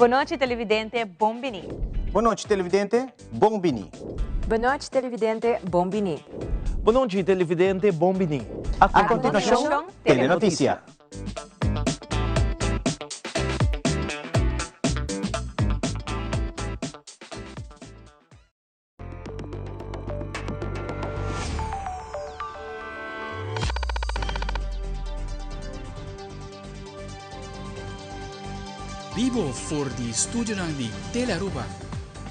Bon nochi televidente, bon bini. Bon nochi televidente, bon bini. Bon nochi televidente, bon bini. Bon nochi televidente, bon bini. A continuacion, Telenoticia. Bibo for di studionan di Telearuba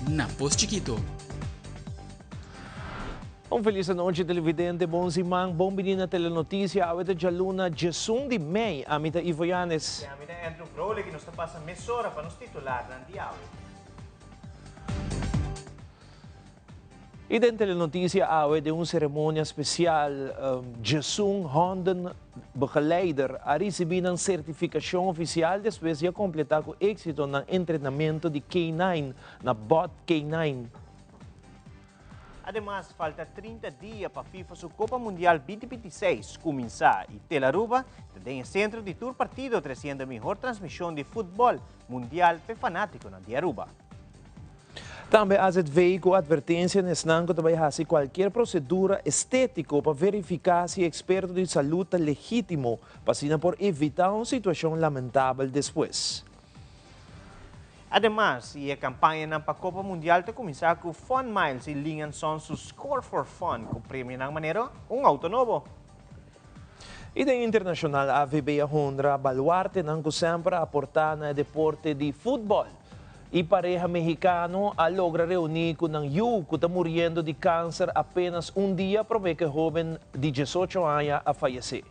na Pos Chikito. Un felis anochi televidente, bon siman, bon bini na Telenoticia, awe ta djaluna djesun di mei, ami ta Ivo Yanes. I ami ta Andrew Vrolijk i nos ta pasa mesora pa nos titularnan di awe. I den Telenoticia awe den un ceremonia special djesun honden begeleider a ricibi nan certificacion oficial despues di a completa cu exito nan entrenamento di K-nine na Bot K-nine. Ademas falta 30 dia pa FIFA su Copa Mundial 2026 cuminsa y Telaruba ta den e centro di tur partido treciendo e mihor transmision di futbol mundial p'e fanaticonan di Aruba. Tambe azv ku atvertensia na esnan ku ta bai hasi kualkier prosedura estétiko pa verifiká si e eksperto di salud ta legítimo pa asina por evitá un situashon lamentabel despues. Ademas, i e kampañanan pa Kopa Mundial ta kuminsá ku Fun Miles i Ling and Son su Score for Fun ku premionan manera un outo nobo. I den internashonal AVB a honra baluartenan ku semper a aportá na e deporte di futbòl. E pareha mehikano a logra reuní ku nan yu ku ta muriendo di kanser apenas un dia promé ku e hóben di diesocho aña a fayesé.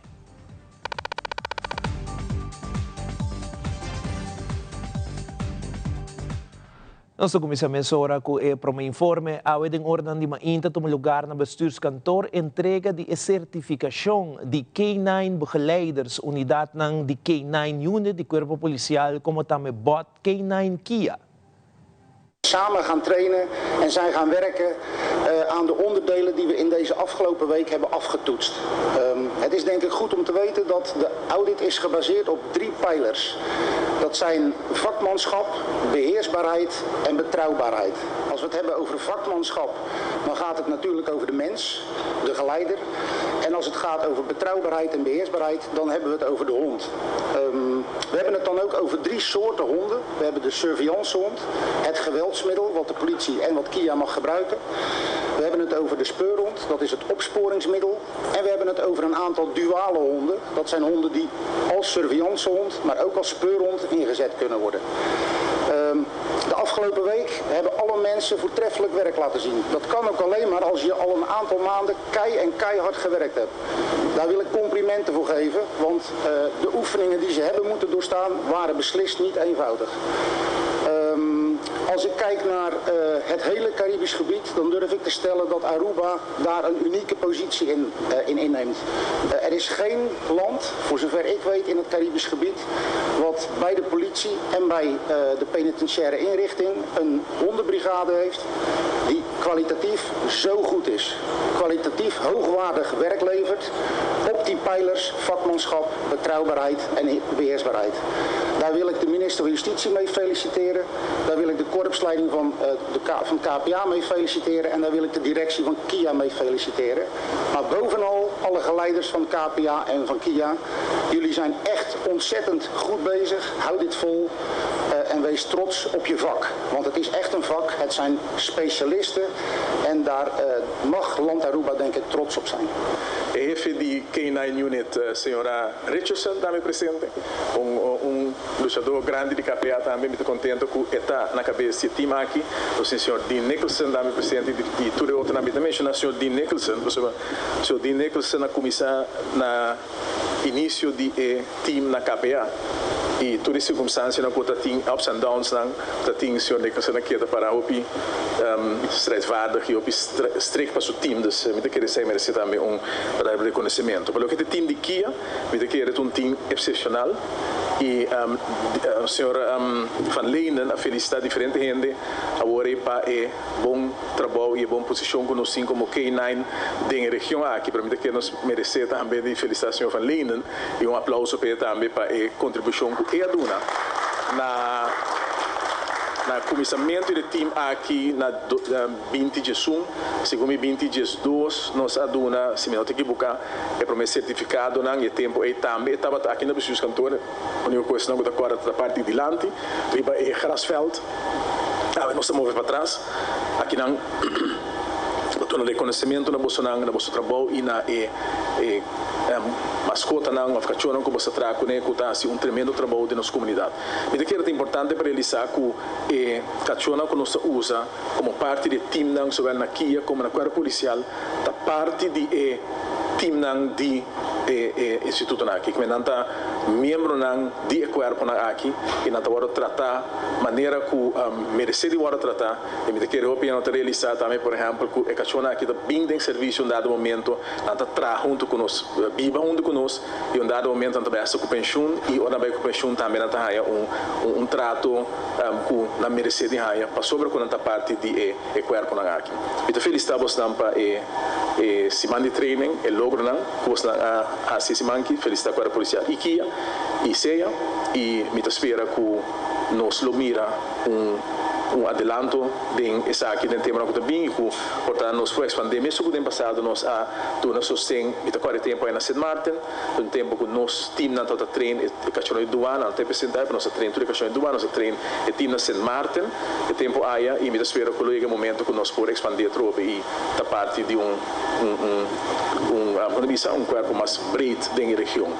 Nos ta kuminsá mesora ku e promé informe. Awe den oranan di mainta tuma lugar na Bestuurskantoor entrega di e sertifikashon di K-nine Begeleiders, unidatnan di K-nine Unit di Kuerpo Polisial komo tambe Bot K-nine Kia. Samen gaan trainen en zijn gaan werken aan de onderdelen die we in deze afgelopen week hebben afgetoetst. Het is denk ik goed om te weten dat de audit is gebaseerd op drie pijlers. Dat zijn vakmanschap, beheersbaarheid en betrouwbaarheid. Als we het hebben over vakmanschap, dan gaat het natuurlijk over de mens, de geleider. En als het gaat over betrouwbaarheid en beheersbaarheid, dan hebben we het over de hond. We hebben het dan ook over drie soorten honden. We hebben de surveillancehond, het geweldsmiddel wat de politie en wat KIA mag gebruiken. We hebben het over de speurhond, dat is het opsporingsmiddel. En we hebben het over een aantal duale honden. Dat zijn honden die als surveillancehond, maar ook als speurhond ingezet kunnen worden. De afgelopen week hebben alle mensen voortreffelijk werk laten zien. Dat kan ook alleen maar als je al een aantal maanden kei en keihard gewerkt hebt. Daar wil ik complimenten voor geven, want de oefeningen die ze hebben moeten doorstaan waren beslist niet eenvoudig. Als ik kijk naar het hele Caribisch gebied, dan durf ik te stellen dat Aruba daar een unieke positie in inneemt. Er is geen land, voor zover ik weet, in het Caribisch gebied, wat bij de politie en bij de penitentiaire inrichting een hondenbrigade heeft die kwalitatief zo goed is. Kwalitatief hoogwaardig werk levert op die pijlers vakmanschap, betrouwbaarheid en beheersbaarheid. Daar wil ik de minister van Justitie mee feliciteren. Daar wil ik de korpsleiding van KPA mee feliciteren. En daar wil ik de directie van KIA mee feliciteren. Maar bovenal alle geleiders van KPA en van KIA. Jullie zijn echt ontzettend goed bezig. Houd dit vol en wees trots op je vak. Want het is echt een vak. Het zijn specialisten. En daar mag Land Aruba denk ik trots op zijn. E hefe di K-nine Unit, señora Richardson, tambe presente. Un luchador grandi di KPA tambe. Mi ta contento cu e ta na cabes di e team aki. Nos tin señor Dean Nicholson tambe presente y tur e otronan. Mi ta menciona señor Dean Nicholson pasobra señor Dean Nicholson a cuminsa na inicio di e team na KPA y tur e circumstancianan cu ta tin ups and downs nan ta tin señor Nicholson a keda para hopi strijdvaardig y hopi strict pa su team dus mi ta kere esey merece tambe un reconocimento. Pa loke ta e team di Kia mi ta kere ta un team excepcional y señor Van Leenen a felicita diferente hende awor ey pa e bon trabou y e bon posicion cu nos tin como K-nine den e region aki, pero mi ta kere nos merece tambe di felicita señor Van Leenen y un aplauso p'e tambe pa e contribucion cu e a duna na. Na kuminsamentu di e team aki na 2011, segun mi 2012, nos a duna, si mi no ta ekiboká, e promé sertifikadonan i e tempu ei tambe e tabata aki na bestuurskantoor. Úniko kos nan ku ta kòrda ta ta parti dilanti riba e grasveld. Awe nos ta move patras. Akinan bo duna rekonosementu na bosonan, na boso trabou i na e e maskotanan òf kachónan ku boso ta traha kuné ku ta hasi un tremendo trabou den nos komunidat. Mi ta kere ta importante pa realisá ku e kachónan ku nos ta usa komo parti di e timnan sowel na kia komo na kuerpo polisial ta parti di e timnan di e e institutonan aki. Kmen nan ta miembronan di e kuerponan aki i nan ta wòrdu tratá manera ku meresé di wòrdu tratá. I mi ta kere hopi nan ta realisá tambe por ehèmpel ku e kachónan aki ta bin den servisio un dado momento, nan ta traha huntu ku nos, biba huntu ku nos i un dado momento nan ta bai hasta ku penshun i ora nan bai ku penshun tambe nan ta haña un un trato ku nan meresé di haña pasobra ku nan ta parti di e e kuerponan aki. Mi ta felisitá bosnan pa e e siman di training, e logronan ku bosnan a hasi e siman aki. Felisitá Kuerpo Polisial Ikia i Sea i mi ta spera ku nos lo mira un un adelanto den esaki den temanan ku ta bin i ku por ta nos por ekspandé mesun ku den pasado nos a duna sosten. Mi ta kòrda e tempu ai na Sint Maarten, un tempu ku nos teamnan tabata train e kachornan di duana, nan ta e presente ai, pero nos a train tur e kachornan di duana, nos a train e team na Sint Maarten e tempu aya i mi ta spera ku lo yega e momento ku nos por ekspandé atrobe i ta parti di un un un un kon ta bisa un kuerpo mas breed den e region.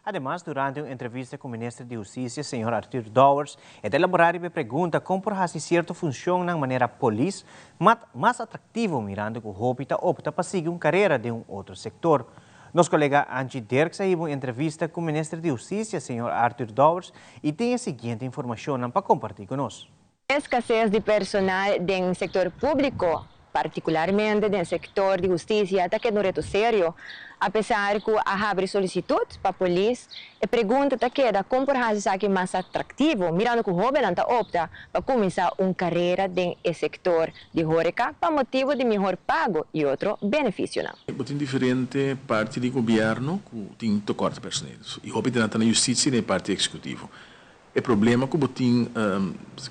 Ademas, durante un entrevista ku Minister di Hustisia, señor Arthur Dowers, e ta elaborá riba e pregunta kon por hasi sierto funshonnan manera polis mat mas atraktivo mirando ku hopi ta opta pa sigui un karera den un otro sektor. Nos kolega Angie Dirks a hiba un entrevista ku Minister di Hustisia, señor Arthur Dowers, i tin e siguiente informashonnan pa kompartí ku nos. Escases di personal den sector publico, particularmente den sector di husticia, ta keda un reto serio. Apesar cu a habri solicitud pa polis, e pregunta ta keda con por haci esaki mas atractivo, mirando cu hobennan ta opta pa cuminsa un carera den e sector di horeca pa motibo di mihor pago y otro beneficionan. Bo tin diferente parti di gobierno cu tin tekort personeel y hopi di nan ta na justicia y na e parti executivo. E problema ku bo tin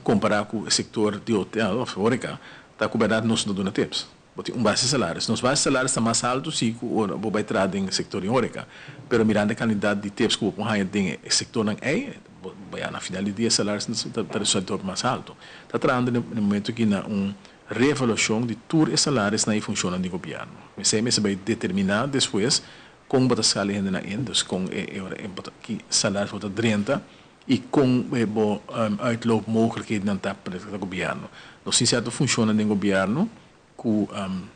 kompará ku e sektor di hotel òf horeca ta ku bèrdat nos no duna tips. Bo tin un base salaris. Nos base salaris ta mas haltu si ku ora bo bai traha den sektor di horeca. Pero mirando e kantidat di tips ku bo por haña den e sektornan ei, bo ya na final di dia e salaris ta resulta hopi mas haltu. Ta trahando na e momento aki na un reevaluashon di tur e salarisnan i funshonnan di gobièrnu. Esei mester bai determiná despues Kon bo ta sali hendenan in, dus kon e ora e bo ta ki salaris bo ta drenta i kon e bo uitloopmogelijkhedennan ta pa ta gobièrnu. Nos tin sierto funshonnan den gobièrnu ku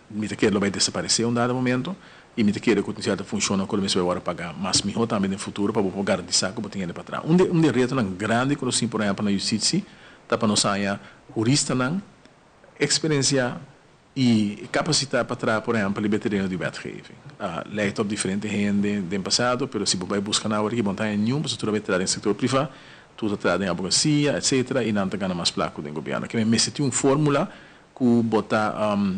mi ta kere lo bai desaparesé un dado momento i mi ta kere ku tin sierto funshonnan ku lo mester bai wòrdu pagá mas mihó tambe den futuro pa bo por garantisá ku bo tin hende pa traha. Un di un di e retonan grandi ku nos tin por ehèmpel na yustitsi ta pa nos haña huristanan eksperensiá I kapasitá pa traha por ehèmpel riba e tereno di wetgeving. A lei op diferente hende den pasado, pero si bo bai buska nan awor aki bo no ta haña niun pasobra tur a bai traha den sektor privá, tur ta traha den abogasia, etsetera, i nan ta gana mas plaka ku den gobièrnu. Ke men mester tin un fórmula ku bo ta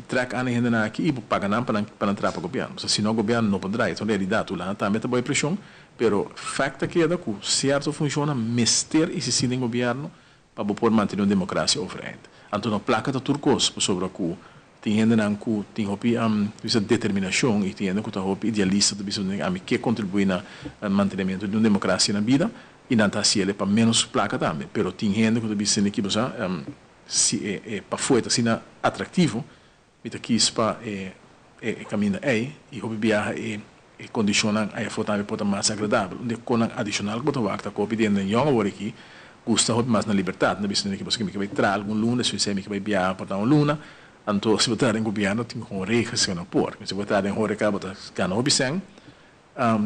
trèk an e hendenan aki i bo paga nan pa nan pa nan traha pa gobièrnu. Pasobra si no gobièrnu no por draai. E ta un realidat. Hulanda tambe ta bou e preshon, pero fèkt ta keda ku sierto funshonnan mester eksistí den gobièrnu pa bo por mantene un democracia overeind. Anto no placa ta tur cos, pasobra cu tin hendenan cu tin hopi bisa determinacion y tin hende cu ta hopi idealista ta bisa ami ke contribui na mantenimento di un democracia na bida y nan ta haciele pa menos placa tambe. Pero tin hende cu ta bisa esaki bo sa si e e pafue ta asina atractivo Mi ta kis pa e e kaminda ei i hopi biaha e e kondishonnan ei afó tambe por ta mas agradabel. Un di e konan adishonal ku bo ta wak ta ku hopi di hende yòn awor aki gusta hopi mas na libertat. Nan ta bisa mi pasobra mi ke bai traha algun luna, despues mi ke bai biaha por ta un luna. Anto si bo traha den gobièrnu tin kon regels ku nan por. Si bo traha den horeka bo ta gana hopi sèn.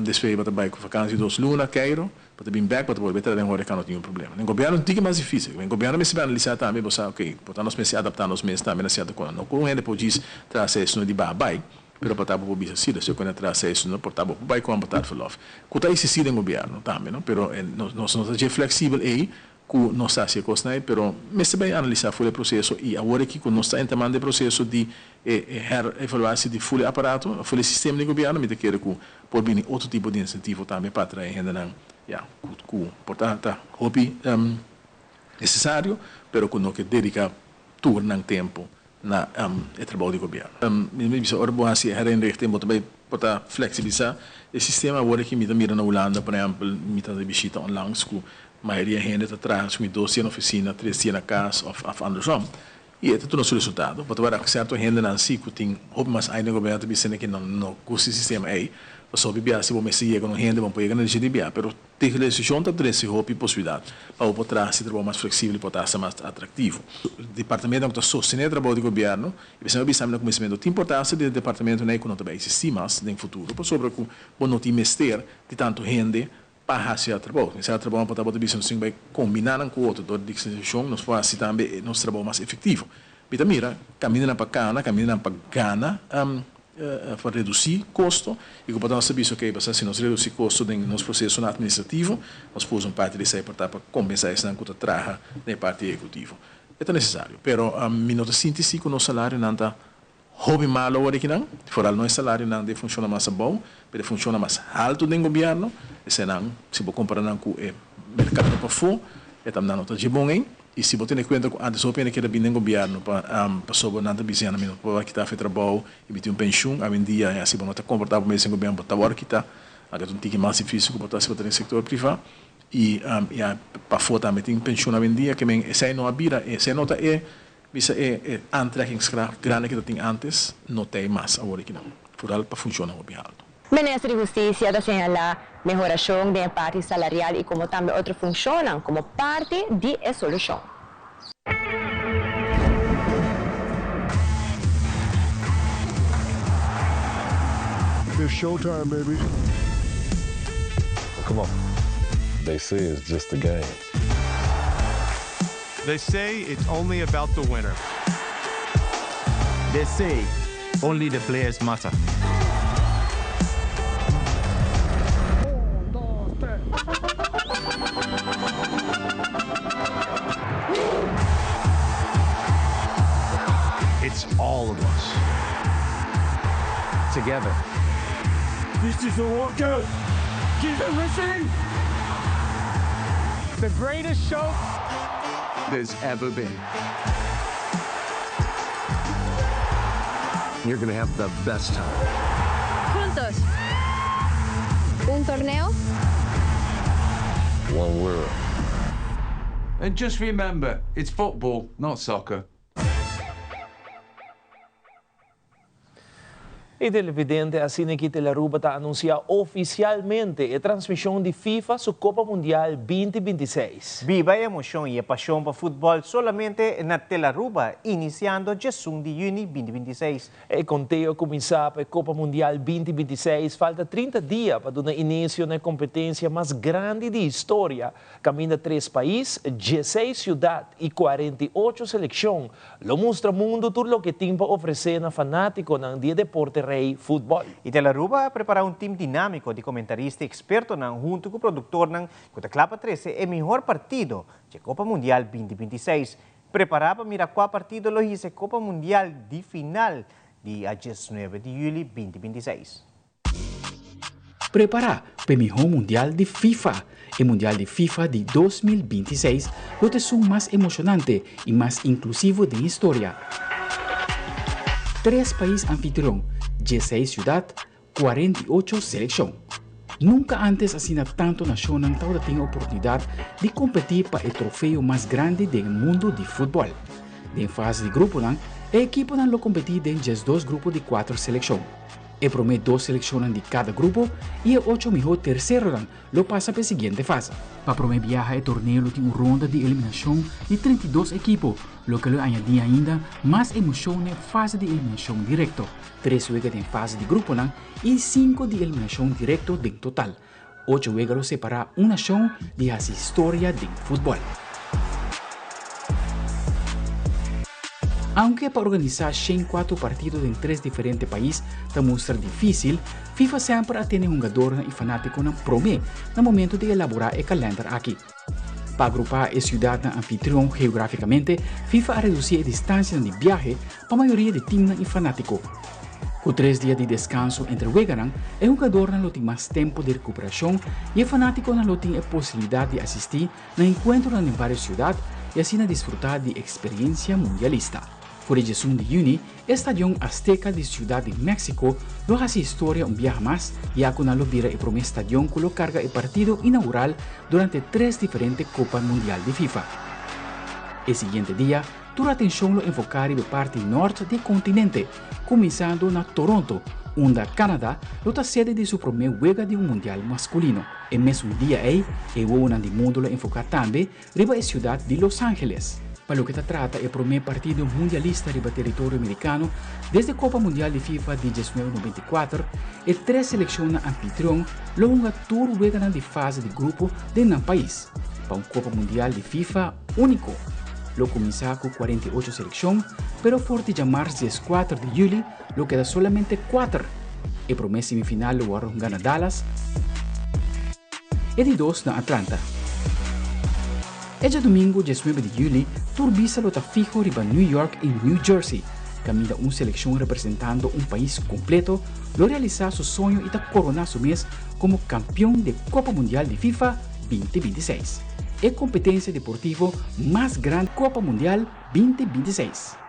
Despues bo ta bai ku vakansi dos luna, Cairo, bo ta bin bek, bo ta bolbe traha den horeca, no tin niun problema. Den gobièrnu tin ke mas difisil. Den gobièrnu mester bai analisá tambe, bo sa, ok, por ta nos mester adaptá nos mes tambe na sierto kos. No ku un hende por djis traha seis luna di baha bai, pero por ta bo por bisa si, despues ku nan traha seis luna, por ta bo por bai ku un betaald-verlof. Ku ta eksistí den gobièrnu tambe, no? Pero nos no ta dje fleksibel ei ku nos ta hasi e kosnan ei, pero mester bai analisá ful e proseso i awor aki ku nos ta entamando e proseso di e her-evaluatie di ful e aparato, ful e sistema di gobièrnu, mi ta kere ku por bini otro tipo di insentivo tambe pa atrae hendenan, ya, ku ku por ta ta hopi. Necesario, pero cu no ke dedica tur nan tempo na e trabou di gobierno. Mi ta bisa ora bo haci e herinrichting bo ta bay por ta flexibilisa e sistema. Awor aki mi ta mira na Hulanda por ehempel, mi ta di bishita onlangs, cu mayoria hende ta traha sumi dos dia na oficina, tres dia na cas of andersom. Y e ta duna su resultado. Bo ta wak cierto hendenan si cu tin hopi mas aña den gobierno ta bisa cu nan no gusta e sistema ey, pasobra hopi bia si bo mester yega na un hende bo no por yega na dje di bia, pero Digitalisacion ta trece hopi posibilidad pa bo por traha si trabou mas flexibel y por ta hasta mas atractivo. Departamentonan cu ta sostene e trabou di gobierno, y p'esei mi a bisa mi na cuminsamentu, tin importancia di e departamentonan ey cu no ta bay existi mas den futuro, pasobra cu bo no tin mester di tanto hende pa haci e trabou. Esei trabounan por ta bo ta bisa nos tin cu bay combina nan cu otro. Door di digitalisacion nos por haci tambe nos trabou mas efectivo. Mi ta mira camindanan pa cana, camindanan pa gana pa redusí kosto i ku por ta nos ta bisa, okey, pasá si nos redusí kosto den nos prosesonan atministrativo, nos por usa un parti di esei por ta pa kompensá esnan ku ta traha den e parti ehekutivo. E ta nesesario, pero mi no ta sinti si ku nos salarionan ta hopi malo awor akinan, foral no e salarionan den funshonnan mas abou, pero e funshonnan mas haltu den gobièrnu, eseinan si bo kompara nan ku e merkado pafó, e ta nan no ta dje bon ei. I si bo tene kuenta ku antes hopi hende keda bini den gobièrnu pa pasobra nan ta bisa mi no por kita afe trabou i mi tin un penshun. Awendia ya si bo no ta komportá bo mes den gobièrnu bo ta wòrdu kitá. Anke ta un tiki mas difísil ku bo ta si bo ta den sektor privá. I ya pafó tambe tin penshun awendia ke men esei no a bira esei no ta e bisa e e aantrekkingskracht grandi ke ta tin antes no ta ei mas awor aki nan. Foral pa funshonnan hopi haltu. Minister di Husticia ta señala mehoracion den e parti salarial y como tambe otro funcionnan como parti di e solucion. It's showtime, baby. Come on. They say it's just a game. They say it's only about the winner. They say only the players matter. Un, dos, tres. It's all of us. Together. This is a workout. Keep it missing. The greatest show there's ever been. You're going to have the best time. Juntos. Un torneo. One world. And just remember, it's football, not soccer. E televidente asina aki Telearuba ta anuncia oficialmente e transmision di FIFA su Copa Mundial binti binti seis. Biba e emocion y e pasion pa futbol solamente na Telearuba iniciando djesun di juni binti binti seis. E conteo a cuminsa pa e Copa Mundial binti binti seis falta trinta dia pa duna inicio na e competencia mas grandi di historia caminda tres pais, dieseis ciudad y cuarenta i ocho seleccion Lo mustra mundu tur loke tin pa ofresé na fanátikonan di e deporte rei, futbòl. I Telaruba a prepará un tim dinámiko di komentarista i ekspertonan huntu ku produktornan ku ta kla pa trese e mihor partido dje Kopa Mundial binti binti seis. Prepará pa mira kua partido lo hisa e Kopa Mundial di final dia diesnuebe di yüli binti binti seis. Prepará pa e mihó mundial di FIFA! E mundial di FIFA di 2026 lo ta esun mas emoshonante i mas inklusivo den historia. Tres pais anfitrion, dieseis siudat, 48 selekshon. Nunka ántes asina tantu nashonnan tabata tin e oportunidat di kompetí pa e trofeo mas grandi den e mundu di futbòl. Den fase di gruponan, e ekiponan lo kompetí den diesdos grupo di kuater selekshon. E promé dos selekshonnan di kada grupo i e ocho mihó terseronan lo pasa pa e siguiente fase. Pa promé biaha e torneo lo tin un ronda di eliminashon di 32 ekipo, loke lo añadí ainda mas emoshon na e fase di eliminashon direkto. Tres wega den fase di gruponan i sinku di eliminashon direkto den total. Ocho wega lo separá un nashon di hasi historia den futbòl. Aunke pa organisá 104 partido den tres diferente pais ta mustra difísil, FIFA semper a tene hungadornan i fanátikonan promé na momento di elaborá e kalènder aki. Pa agrupá e siudatnan anfitrion geográfikamente, FIFA a redusí e distansianan di biahe pa mayoria di timnan i fanátiko. Ku tres dia di deskanso entre weganan, e hugadornan lo tin mas tempu di rekuperashon i e fanátikonan lo tin e posibilidat di asistí na enkuentronan den vários siudat y asina disfruta di experiencia mundialista. For di diesun di juni, e Stadion Azteca di Ciudad di Mexico lo haci historia un biaha mas ya cu nan lo bira e prome stadion cu lo carga e partido inaugural durante tres diferente Copa Mundial di FIFA. E siguiente dia, tur atencion lo enfoca riba e parti nort di e continente, cuminsando na Toronto, unda Canada lo ta sede di su prome wega di un Mundial masculino. E mesun dia ei, e wowonan di mundo lo enfoca tambe riba e ciudad di Los Angeles. Pa loke ta trata e prome partido mundialista riba teritorio mericano desde Copa Mundial di FIFA di 1994, e tres seleccionnan anfitrion lo hunga tur weganan di fase di grupo den nan pais, pa un Copa Mundial di FIFA unico. Lo cuminsa cu 48 seleccion, pero for di djamars 14 di juli lo keda solamente kuater. E prome semifinal lo wòrdu hunga na Dallas, e di dos na Atlanta. E djadumingu 19 di juli tur bista lo ta fiho riba New York i New Jersey, kaminda un selekshon representando un pais kompleto lo realisá su soño i ta koroná su mes komo kampion di e Kopa Mundial di FIFA 2026, e kompetensia deportivo mas grandi Kopa Mundial 2026.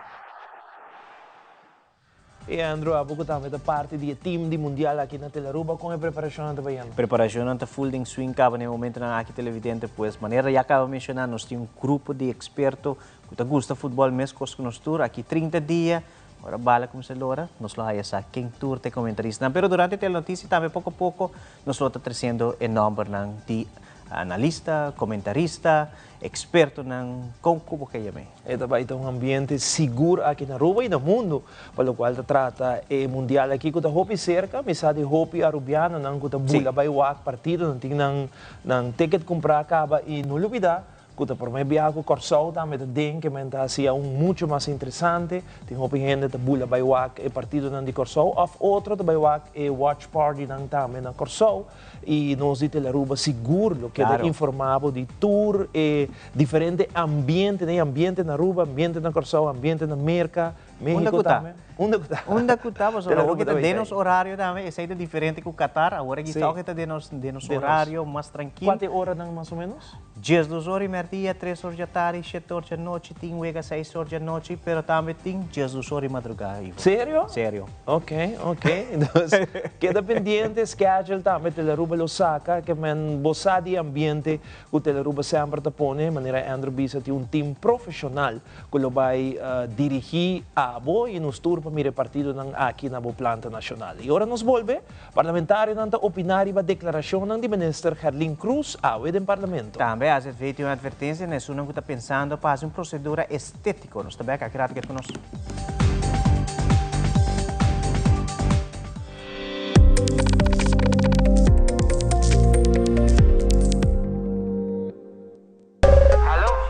E Andrew, abo cu tambe ta parti di e team di Mundial aki na Telaruba, con e preparacionnan ta bayendo? Preparacionnan ta full den swing caba na e momentonan aki televidente, pues manera ya caba menciona nos tin un grupo di experto cu ta gusta futbol mescos cu nos tur, aki 30 dia ora bala cuminsa lora nos lo haya sa ken tur ta e comentaristanan, pero durante Telenoticia tambe poco poco nos lo ta treciendo e nombernan di analista, comentarista, Expertonan con cu bo ke yam'é? E ta bai ta un ambiente sigur aki na Aruba y na mundo pa locual ta trata e mundial aki cu ta hopi cerca. Mi sa di hopi Arubianonan cu ta bula bai wak partido, nan tin nan nan ticket cumpra caba y no lubida cu ta prome biaha cu Corsou tambe ta den ke men ta haci aun mucho mas interesante. Tin hopi hende ta bula bai wak e partidonan di Corsou of otro ta bai wak e watch partynan tambe na Corsou. Y nos di Telaruba sigur lo keda informa bo di tur e diferente ambiente, den ambiente na Aruba, ambiente na Kòrsou, ambiente na Merka, Mexico tambe. Unda ku ta? Unda ku ta, pasobra awor ki ta den nos orario tambe, esei ta diferente ku Qatar, awor aki ta ta den nos den nos orario mas trankil. Kuantu e oranan mas o menos? 12 or i merdia, 3 or djatardi, 7 or djanochi, tin wega 6 or djanochi, pero tambe tin 12 or i madrugá, Ivo. Serio? Serio. Ok, ok. Dus, keda pendiente, schedule tambe Telaruba lo saca, ke men bo sa di ambiente ku Telaruba semper ta pone, manera Andrew bisa tin un team profesional ku lo bai dirigi abo y nos tur pa mira e partidonan aki na bo planta nacional. Y ora nos bolbe, parlamentarionan ta opina riba declaracionnan di Minister Gerlin Croes awe den Parlamento. Tambe AZV tin un advertencia na esunnan ku ta pensando pa haci un procedura estetico. Nos ta bek aki rato keda ku nos.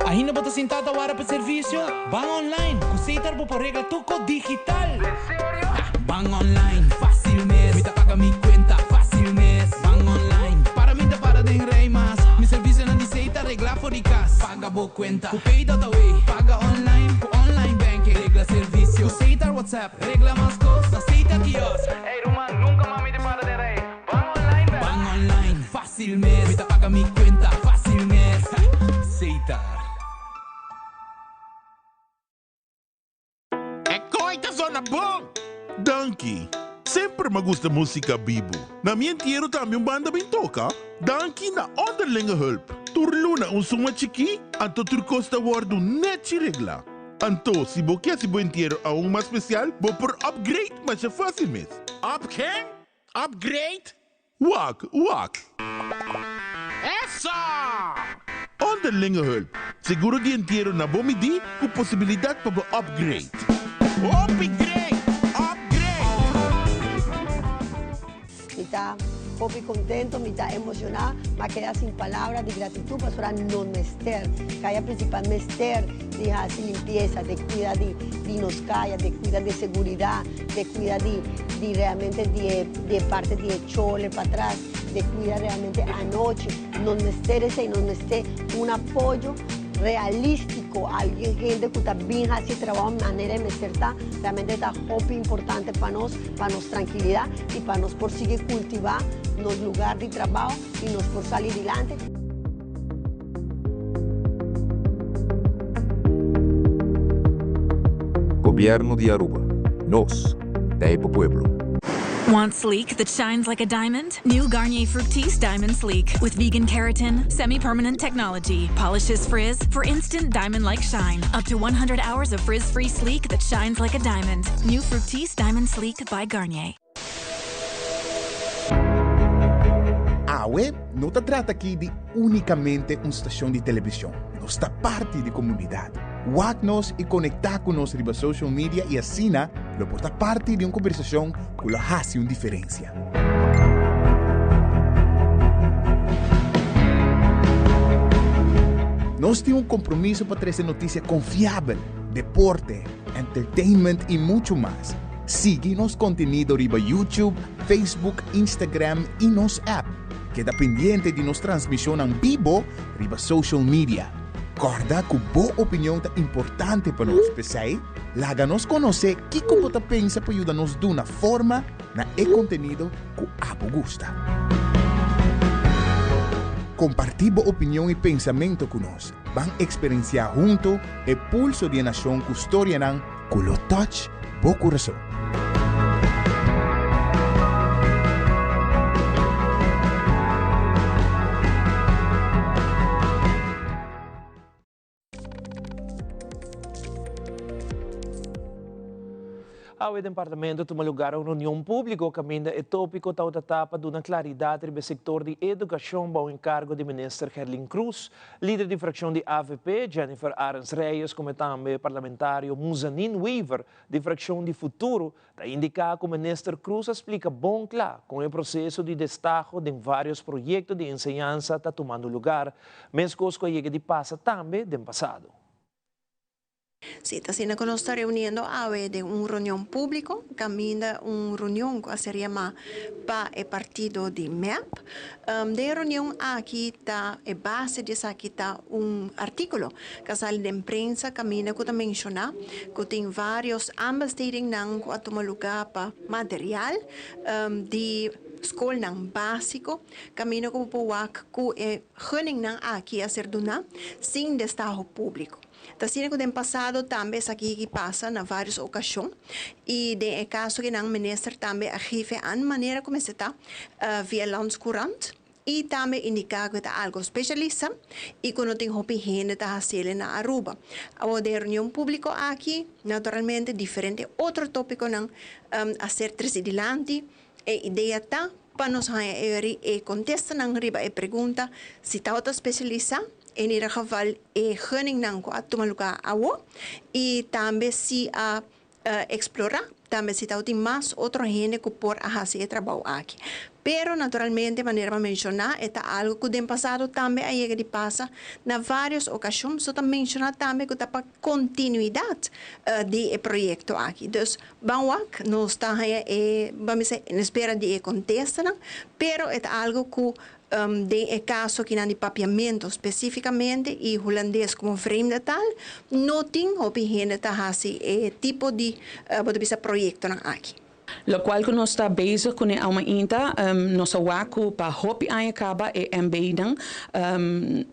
Ainda bo ta sintá ta wara pa servisio? Ban online! Ku Setar bo por regla tur kos digital! Ban online, fásil mes! Mi ta paga mi kuenta, fásil mes! Ban online, para mi ta para den rei mas! Mi servisionan di Setar reglá for di kas! Paga bo kuenta ku Pay.awe, paga online ku online banking, regla servisio ku Setar WhatsApp, regla mas kos na Setar Kiosk. Ey ruman, nunka mas mi ta para den rei. Ban online bèk! Ban online, fásil mes! Mi ta paga mi kuenta, fásil mes! Setar. E koi ta zona bon! Danki! Semper m'a gusta musica bibu. Na mi entiero tambe un banda bin toca. Danki na Onderlinge Hulp. Tur luna un suma chikí, anto tur kos ta wordu nechi regla. Anto, si bo ke hasi bo entiero aun mas special, bo por upgrade masha facil mes. Up ken? Upgrade? Wak, wak. Eso! Onderlinge hulp, seguro di entiero na bo midí ku posibilidat pa bo upgrade. Hopi great! Upgrade! Mi ta hopi contento, mi ta emociona, m'a keda sin palabra di gratitud pasobra no mester, caya principal mester di haci limpieza, di cuida di di nos caya, di cuida di seguridad, di cuida di di realmente di e di e parte di e chole patras, di cuida realmente anochi. Nos mester esey, nos mester un apoyo realistico, alguien hende cu ta bin haci e trabao manera e mester ta, realmente ta hopi importante pa nos, pa nos tranquilidad y pa nos por sigui cultiva nos lugar di trabao y nos por sali dilante. Gobierno di Aruba. Nos ta e pueblo. Want sleek that shines like a diamond? New Garnier Fructis Diamond Sleek with vegan keratin, semi-permanent technology, polishes frizz for instant diamond-like shine. Up to 100 hours of frizz-free sleek that shines like a diamond. New Fructis Diamond Sleek by Garnier. Awe no ta trata aki di únikamente un stashon di televishon, nos ta parti di komunidat. Wak nos i konektá ku nos riba social media i asina lo por ta parti di un kombersashon ku lo hasi un diferensia. Nos tin un kompromiso pa trese notisia konfiabel, deporte, entertainment i muchu mas. Sigui nos kontenido riba YouTube, Facebook, Instagram i nos app. Keda pendiente di nos transmishonnan bibo riba social media. Kòrda ku bo opinion ta importante pa nos, p'esei laga nos konosé kiko bo ta pensa pa yuda nos duna forma na e kontenido ku abo gusta. Kompartí bo opinion i pensamentu ku nos. Ban eksperensiá huntu e pulso di e nashon ku storianan ku lo touch bo kurason. Awe den Parlamento tuma lugar un reunion publico caminda e topico tawata ta pa duna claridad riba e sector di educacion bao encargo di Minister Gerlin Croes. Lider di fraccion di avp, Jennifer Arends Reyes como tambe parlamentario Muzanin Wever di fraccion di Futuro ta indica cu Minister Croes a splica bon cla con e proceso di destaho den varios proyecto di enseñansa ta tumando lugar, mescos cu a yega di pasa tambe den pasado. Sí, ta asina ku nos ta reuniendo awe den un reunion públiko, kaminda un reunion ku a ser yamá pa e partido di mep. Den e reunion aki ta e base di esaki ta un artíkulo ku a sali den prensa kaminda ku ta menshoná ku tin vários aanbestedingnan ku a tuma lugá pa material di skolnan básiko kaminda ku bo por wak ku e gunningnan aki a ser duná sin destaho públiko. Ta asina ku den pasado tambe esaki ki pasa na vários okashon i den e kaso ki nan minister tambe a geef e an manera ku mester ta via Landscourant i tambe indiká ku e ta algu speshalista i ku no tin hopi hende ta hasiel na Aruba. Awor den e reunion públiko aki naturalmente diferente otro tópikonan a ser trese dilanti. E idea ta pa nos haña e e kontestanan riba e pregunta si tabata spesialisá, en ieder geval e gunningnan ku a tuma lugá awo, i tambe si a eksplorá tambe si tabatin mas otro hende ku por a hasi e trabou aki. Pero naturalmente manera mi a menshoná e ta algu ku den pasado tambe a yega di pasa na vários okashon, so ta menshoná tambe ku ta pa kontinuidat di e proyekto aki. Dus ban wak, nos ta haña e, ban bisa, en espera di e kontestanan, pero e ta algu ku den e kaso akinan di papiamentu spesífikamente i hulandes komo vreemde taal, no tin hopi hende ta hasi e tipo di, bo ta bisa, proyektonan aki. Locual cu nos ta bezig cune aumainta, nos a wak cu pa hopi aña caba e MBnan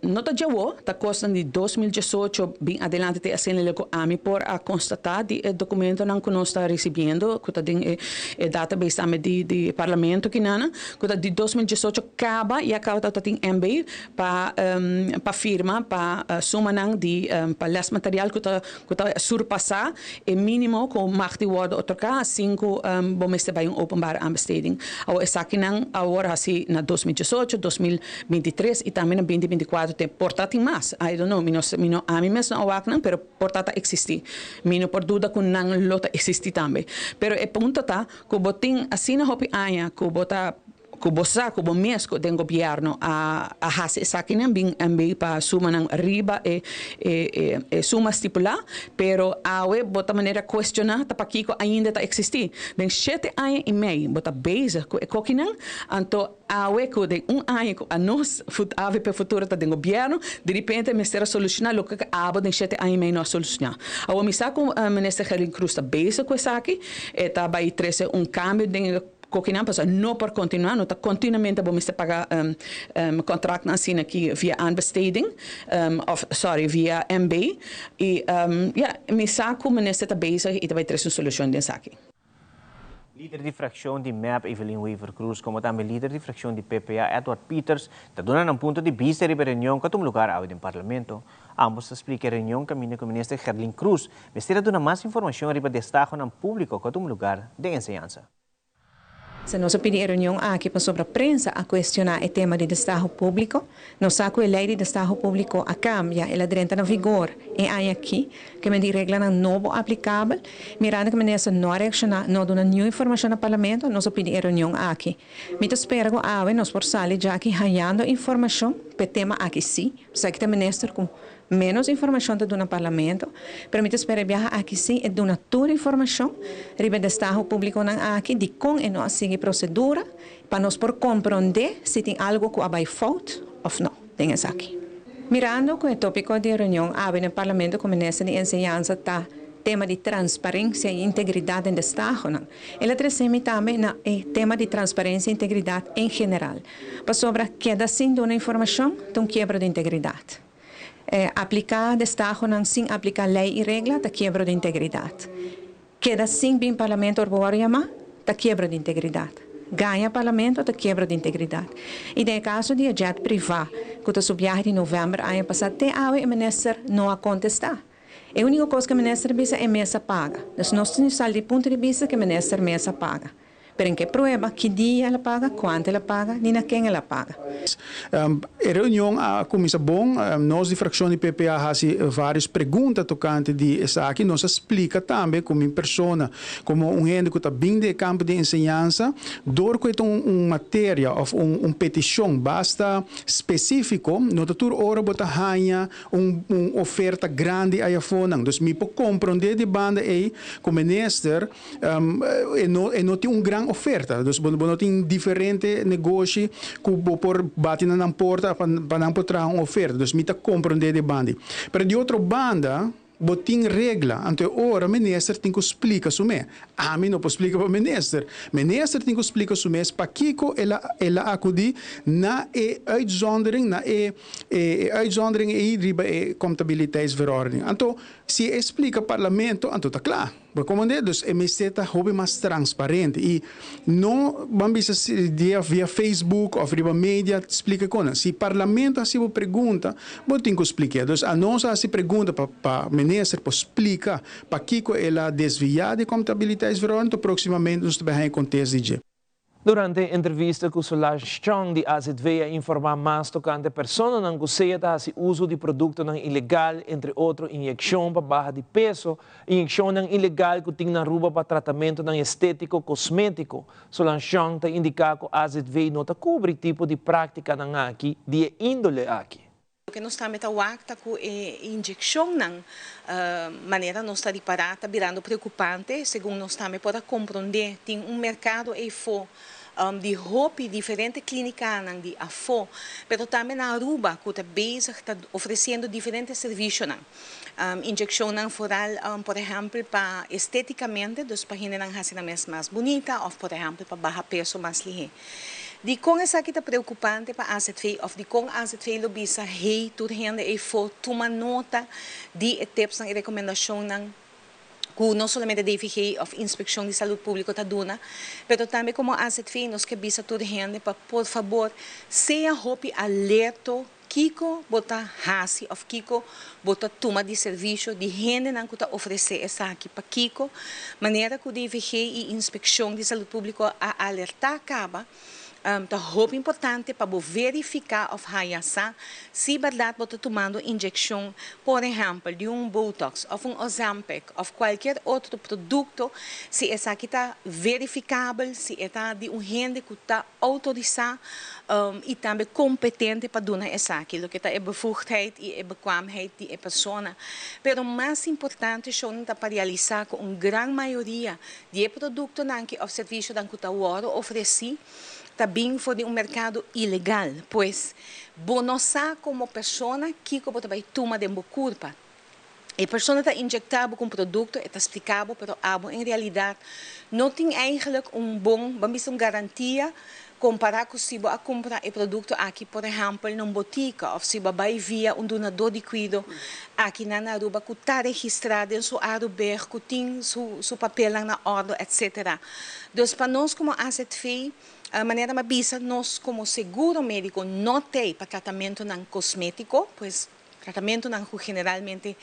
no ta djawo, ta cosnan di 2018 bin adelante te asina lo cu ami por a constata di e documentonan cu nos ta ricibiendo cu ta den e database tambe di Parlamento kinana, cu ta di 2018 caba ya caba ta tin MB pa pa firma pa sumanan di pa lesmaterial cu ta Ku ta surpasá e mínimo ku mag di wòrdu otorgá sin ku bo mester bai un openbare aanbesteding. Awor esakinan a wòrdu hasi na 2018, 2023 i tambe na 2024 te por ta tin mas. I don't know, mi no mi no ami mes no a wak nan pero por ta ta eksistí. Mi no por duda ku nan lo ta eksistí tambe. Pero e punto ta ku bo tin asina hopi aña ku bo ta Ku bo sa ku bo mes ku den gobièrnu a a hasi esakinan bin MB pa sumanan riba e e e suma stipulá, pero awe bo ta manera kuestioná ta pakiko ainda ta eksistí. Den shete aña i mei bo ta bezig ku e kokinan, anto awe ku den un aña ku anos avp Futuro ta den gobièrnu, diripente mester a solushoná loke ku abo den shete aña i mei no a solushoná. Awor mi sa ku Minister Gerlin Cruz ta bezig ku esaki, e ta bai trese un kambio den e. Kokinan pasobra no por kontinuá, no ta kontinuamente bo mester paga kontraktnan asina aki via aanbesteding òf sorry via MB i ya mi sa ku minister ta bezig i ta bai trese un solushon den esaki. Lider di frakshon di mep Evelyn Wever-Croes komo tambe lider di frakshon di PPA Edward Pieters ta duna nan punto di bista riba e reunion ku a tuma lugar awe den Parlamento. Ambos ta splika e reunion kaminda ku Minister Gerlin Croes mester a duna mas informashon riba destahonan públiko ku a tuma lugar den enseñansa. Si nos a pidi e reunion aki pasobra prensa a cuestiona e tema di destaho publico. Nos sa cu e ley di destaho publico a cambia, el a drenta na vigor e aña aki, cu men di reglanan nobo aplicabel. Mirando cu minister no a reacciona, no a duna niun informacion na Parlamento, nos a pidi e reunion aki. Mi ta spera cu awe nos por sali djaki hayando informacion p'e tema aki si. Esaki ta minister cu menos informacion ta duna Parlamento, pero mi ta spera e biaha aki si e duna tur informacion riba e destaho publiconan aki, dicon e no a sigui procedura, pa nos por compronde si tin algo cu a bay fout of no den esaki. Mirando cu e topico di e reunion awe den Parlamento cu Minister di Enseñansa ta tema di transparencia y integridad den destahonan, el a trece mi tambe na e tema di transparencia y integridad en general. Pasobra keda sin duna informashon ta un kiebro di integridat. Apliká destahonan sin apliká lei i regla ta kiebro di integridat. Keda sin bin Parlamento ora bo wòrdu yamá ta kiebro di integridat. Gaña Parlamento ta kiebro di integridat. I den e kaso di e jet privá ku ta su biahe di novèmber aña pasá te awe e minister no a kontestá. E úniko kos ku e minister a bisa e mes a paga. Dus nos tin sali di punto di bista ku e minister mes a paga. Pero en ke prueba, ki dia el a paga, kuantu el a paga, ni na ken el a paga. E reunion a kuminsá bon. Nos di frakshon di PP a hasi vários pregunta tokante di esaki. Nos a splika tambe ku mi persona komo un hende ku ta bin di e kampo di enseñansa, dor ku e ta un materia òf un petishon basta spesífiko, no ta tur ora bo ta haña un oferta grandi ayafonan. Dus mi por komprondé di banda ei ku minister E no e no tin un gran oferta, dus bo bo no tin diferente negoshi ku bo por bati na nan porta pa pa nan por traha un oferta. Dus mi ta komprondé di banda. Pero di otro banda bo tin regla, anto e ora minister tin ku splika su mes. Ami no por splika pa minister. Minister tin ku splika su mes pakiko el a el a akudí na e uitzondering, na e e uitzondering ei riba e comptabiliteitsverordening. Anto si e splika parlamento anto ta kla. Bo komand'é, dus e mester ta hopi mas transparente i no ban bisa dia via Facebook òf riba media splika kon. Si parlamento hasi bo pregunta, bo tin ku splik'é. Dus anos a hasi pregunta pa pa minister por splika pakiko el a desviá di comptabiliteitsverordening, to próksimamente nos ta bai haña kontest di dje. Durante e entrevista ku Solange Chong di AZV a informá mas tokante personanan ku sea ta hasi uso di produktonan ilegal, entre otro inyekshon pa baha di peso, inyekshonnan ilegal ku tin na Aruba pa tratamentonan estétiko kosmétiko. Solange Chong ta indiká ku AZV no ta kubri tipo di práktikanan aki di e índole aki. Loke nos tambe ta wak ta ku e inyekshonnan manera nos ta ripará ta birando preokupante, segun nos tambe por a komprondé tin un merkado eifó di hopi diferente klínikanan di afó, pero tambe na Aruba ku ta bezig ta ofresiendo diferente servisionan. Inyekshonnan foral por ehèmpel pa estétikamente, dus pa hendenan hasi nan mes mas bunita òf por ehèmpel pa baha peso mas lihé. Dikon esaki ta preokupante pa AZV òf dikon AZV lo bisa hey tur hende eifó tuma nota di e tipsnan i rekomendashonnan ku no solamente DVG òf Inspekshon di Salud Públiko ta duna, pero tambe komo AZV nos ke bisa tur hende pa por fabor sea hopi alerto Kiko bo ta hasi òf kiko bo ta tuma di servisio di hendenan ku ta ofresé esaki? Pakiko? Manera ku DVG i Inspekshon di Salud Públiko a alertá kaba, ta hopi importante pa bo verifiká òf haña sa si bèrdat bo ta tumando inyekshon, por ehèmpel, di un Botox òf un Ozempic òf kualkier otro produkto, si esaki ta verifikabel, si e ta di un hende ku ta outorisá i tambe kompetente pa duna esaki, loke ta e bevoegdheid i e bekwaamheid di e persona. Pero mas importante shon ta pa realisá ku un gran mayoria di e produktonan ki òf servisionan ku ta wòrdu ofresí ta bin for di un merkado ilegal. Pues, bo no sa komo persona kiko bo ta bai tuma den bo kurpa. E persona ta inyecta bo cu un producto, e ta splica bo, pero abo en realidad no tin eigenlijk un bon, ban bisa un garantia compara cu si bo a cumpra e producto aki por ehempel na un botica of si bo a bay via un dunador di cuido aki na na Aruba cu ta registra den su Aruberg, cu tin su su papelnan na ordo etc. Dus pa nos como AZV, manera mi a bisa nos como seguro medico no t'ey pa tratamentonan cosmetico, pues Tratamentunan ku generalmente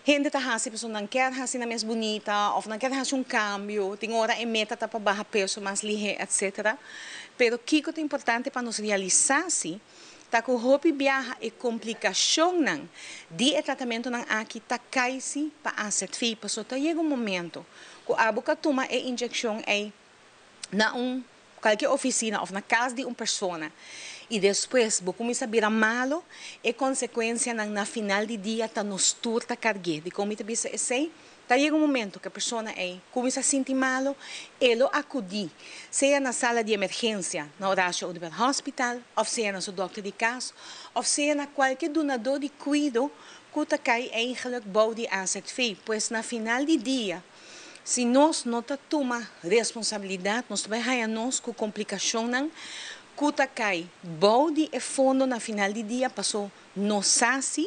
hende ta hasi pasobra nan kier hasi nan mes bunita òf nan kier hasi un kambio, tin ora e meta ta pa baha peso mas lihé etcetera. Pero kiko ta importante pa nos realisá si ta ku hopi biaha e komplikashonnan di e tratamentunan aki ta kai si pa azv pasobra ta yega un momento ku abo ka tuma e inyekshon ei na un kualke ofisina òf na kas di un persona i despues bo kuminsá bira malu, e konsekuensianan na final di dia ta nos tur ta karg'é. Dikon mi ta bisa esei? Ta yega un momento ku e persona ei kuminsá sinti malu, e lo akudí sea na sala di emergensia na Horacio Oduber Hospital òf sea na su dòkter di kas òf sea na kualke dunadó di kuido ku ta kai eigentlik bou di azv. Pues na final di dia. Si nos no ta tuma responsabilidat, nos ta bai haña nos ku komplikashonnan ku ta kai bou di e fondo na final di dia, paso nos sa si,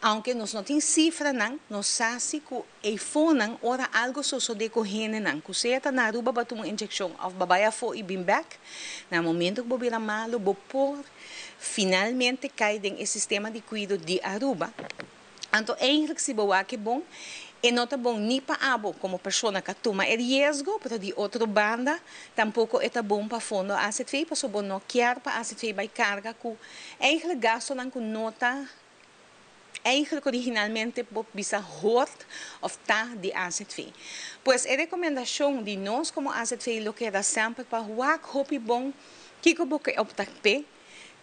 aunke nos no tin sifranan, nos sa si ku e fonnan ora algu sosodé ku hendenan, ku sea ta na Aruba bo a tuma un inyekshon òf bo a bai afó i bin bèk, na momento ku bo bira malu bo por finalmente kai den e sistema di kuido di Aruba. Anto eigenlijk si bo wak e bon, e no ta bon ni pa abo como persona ka tuma e riesgo, pero di otro banda tampoco e ta bon pa fondo azv, pasobra bo no kier pa azv bay carga cu eigenlijk gastonan cu no ta eigenlijk originalmente bo bisa hoort of ta di azv. Pues e recomendacion di nos como azv lo keda semper pa wak hopi bon kico bo ke opta p'e.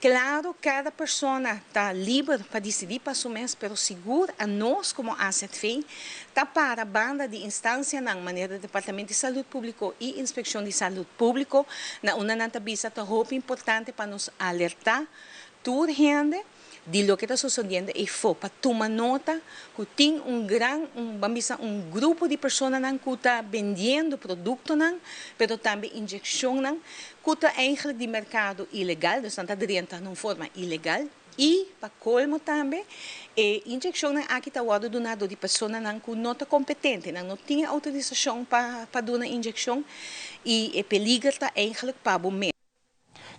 Claro, cada persona ta liber pa dicidi pa su mes, pero sigur a nos como azv ta para banda di instancianan manera Departamento di Salud Publico y Inspeccion di Salud Publico na unda nan ta bisa ta hopi importante pa nos alerta tur hende di loke ta sosodiendo eyfo pa tuma nota cu tin un gran un ban bisa un grupo di personanan cu ta bendiendo productonan pero tambe inyeccionnan cu ta eigenlijk di mercado ilegal, dus nan ta drenta na un forma ilegal y pa colmo tambe e inyeccionnan aki ta wordo duna door di personanan cu no ta competente, nan no tin e autorisacion pa pa duna inyeccion y e peliger ta eigenlijk pa bo mes.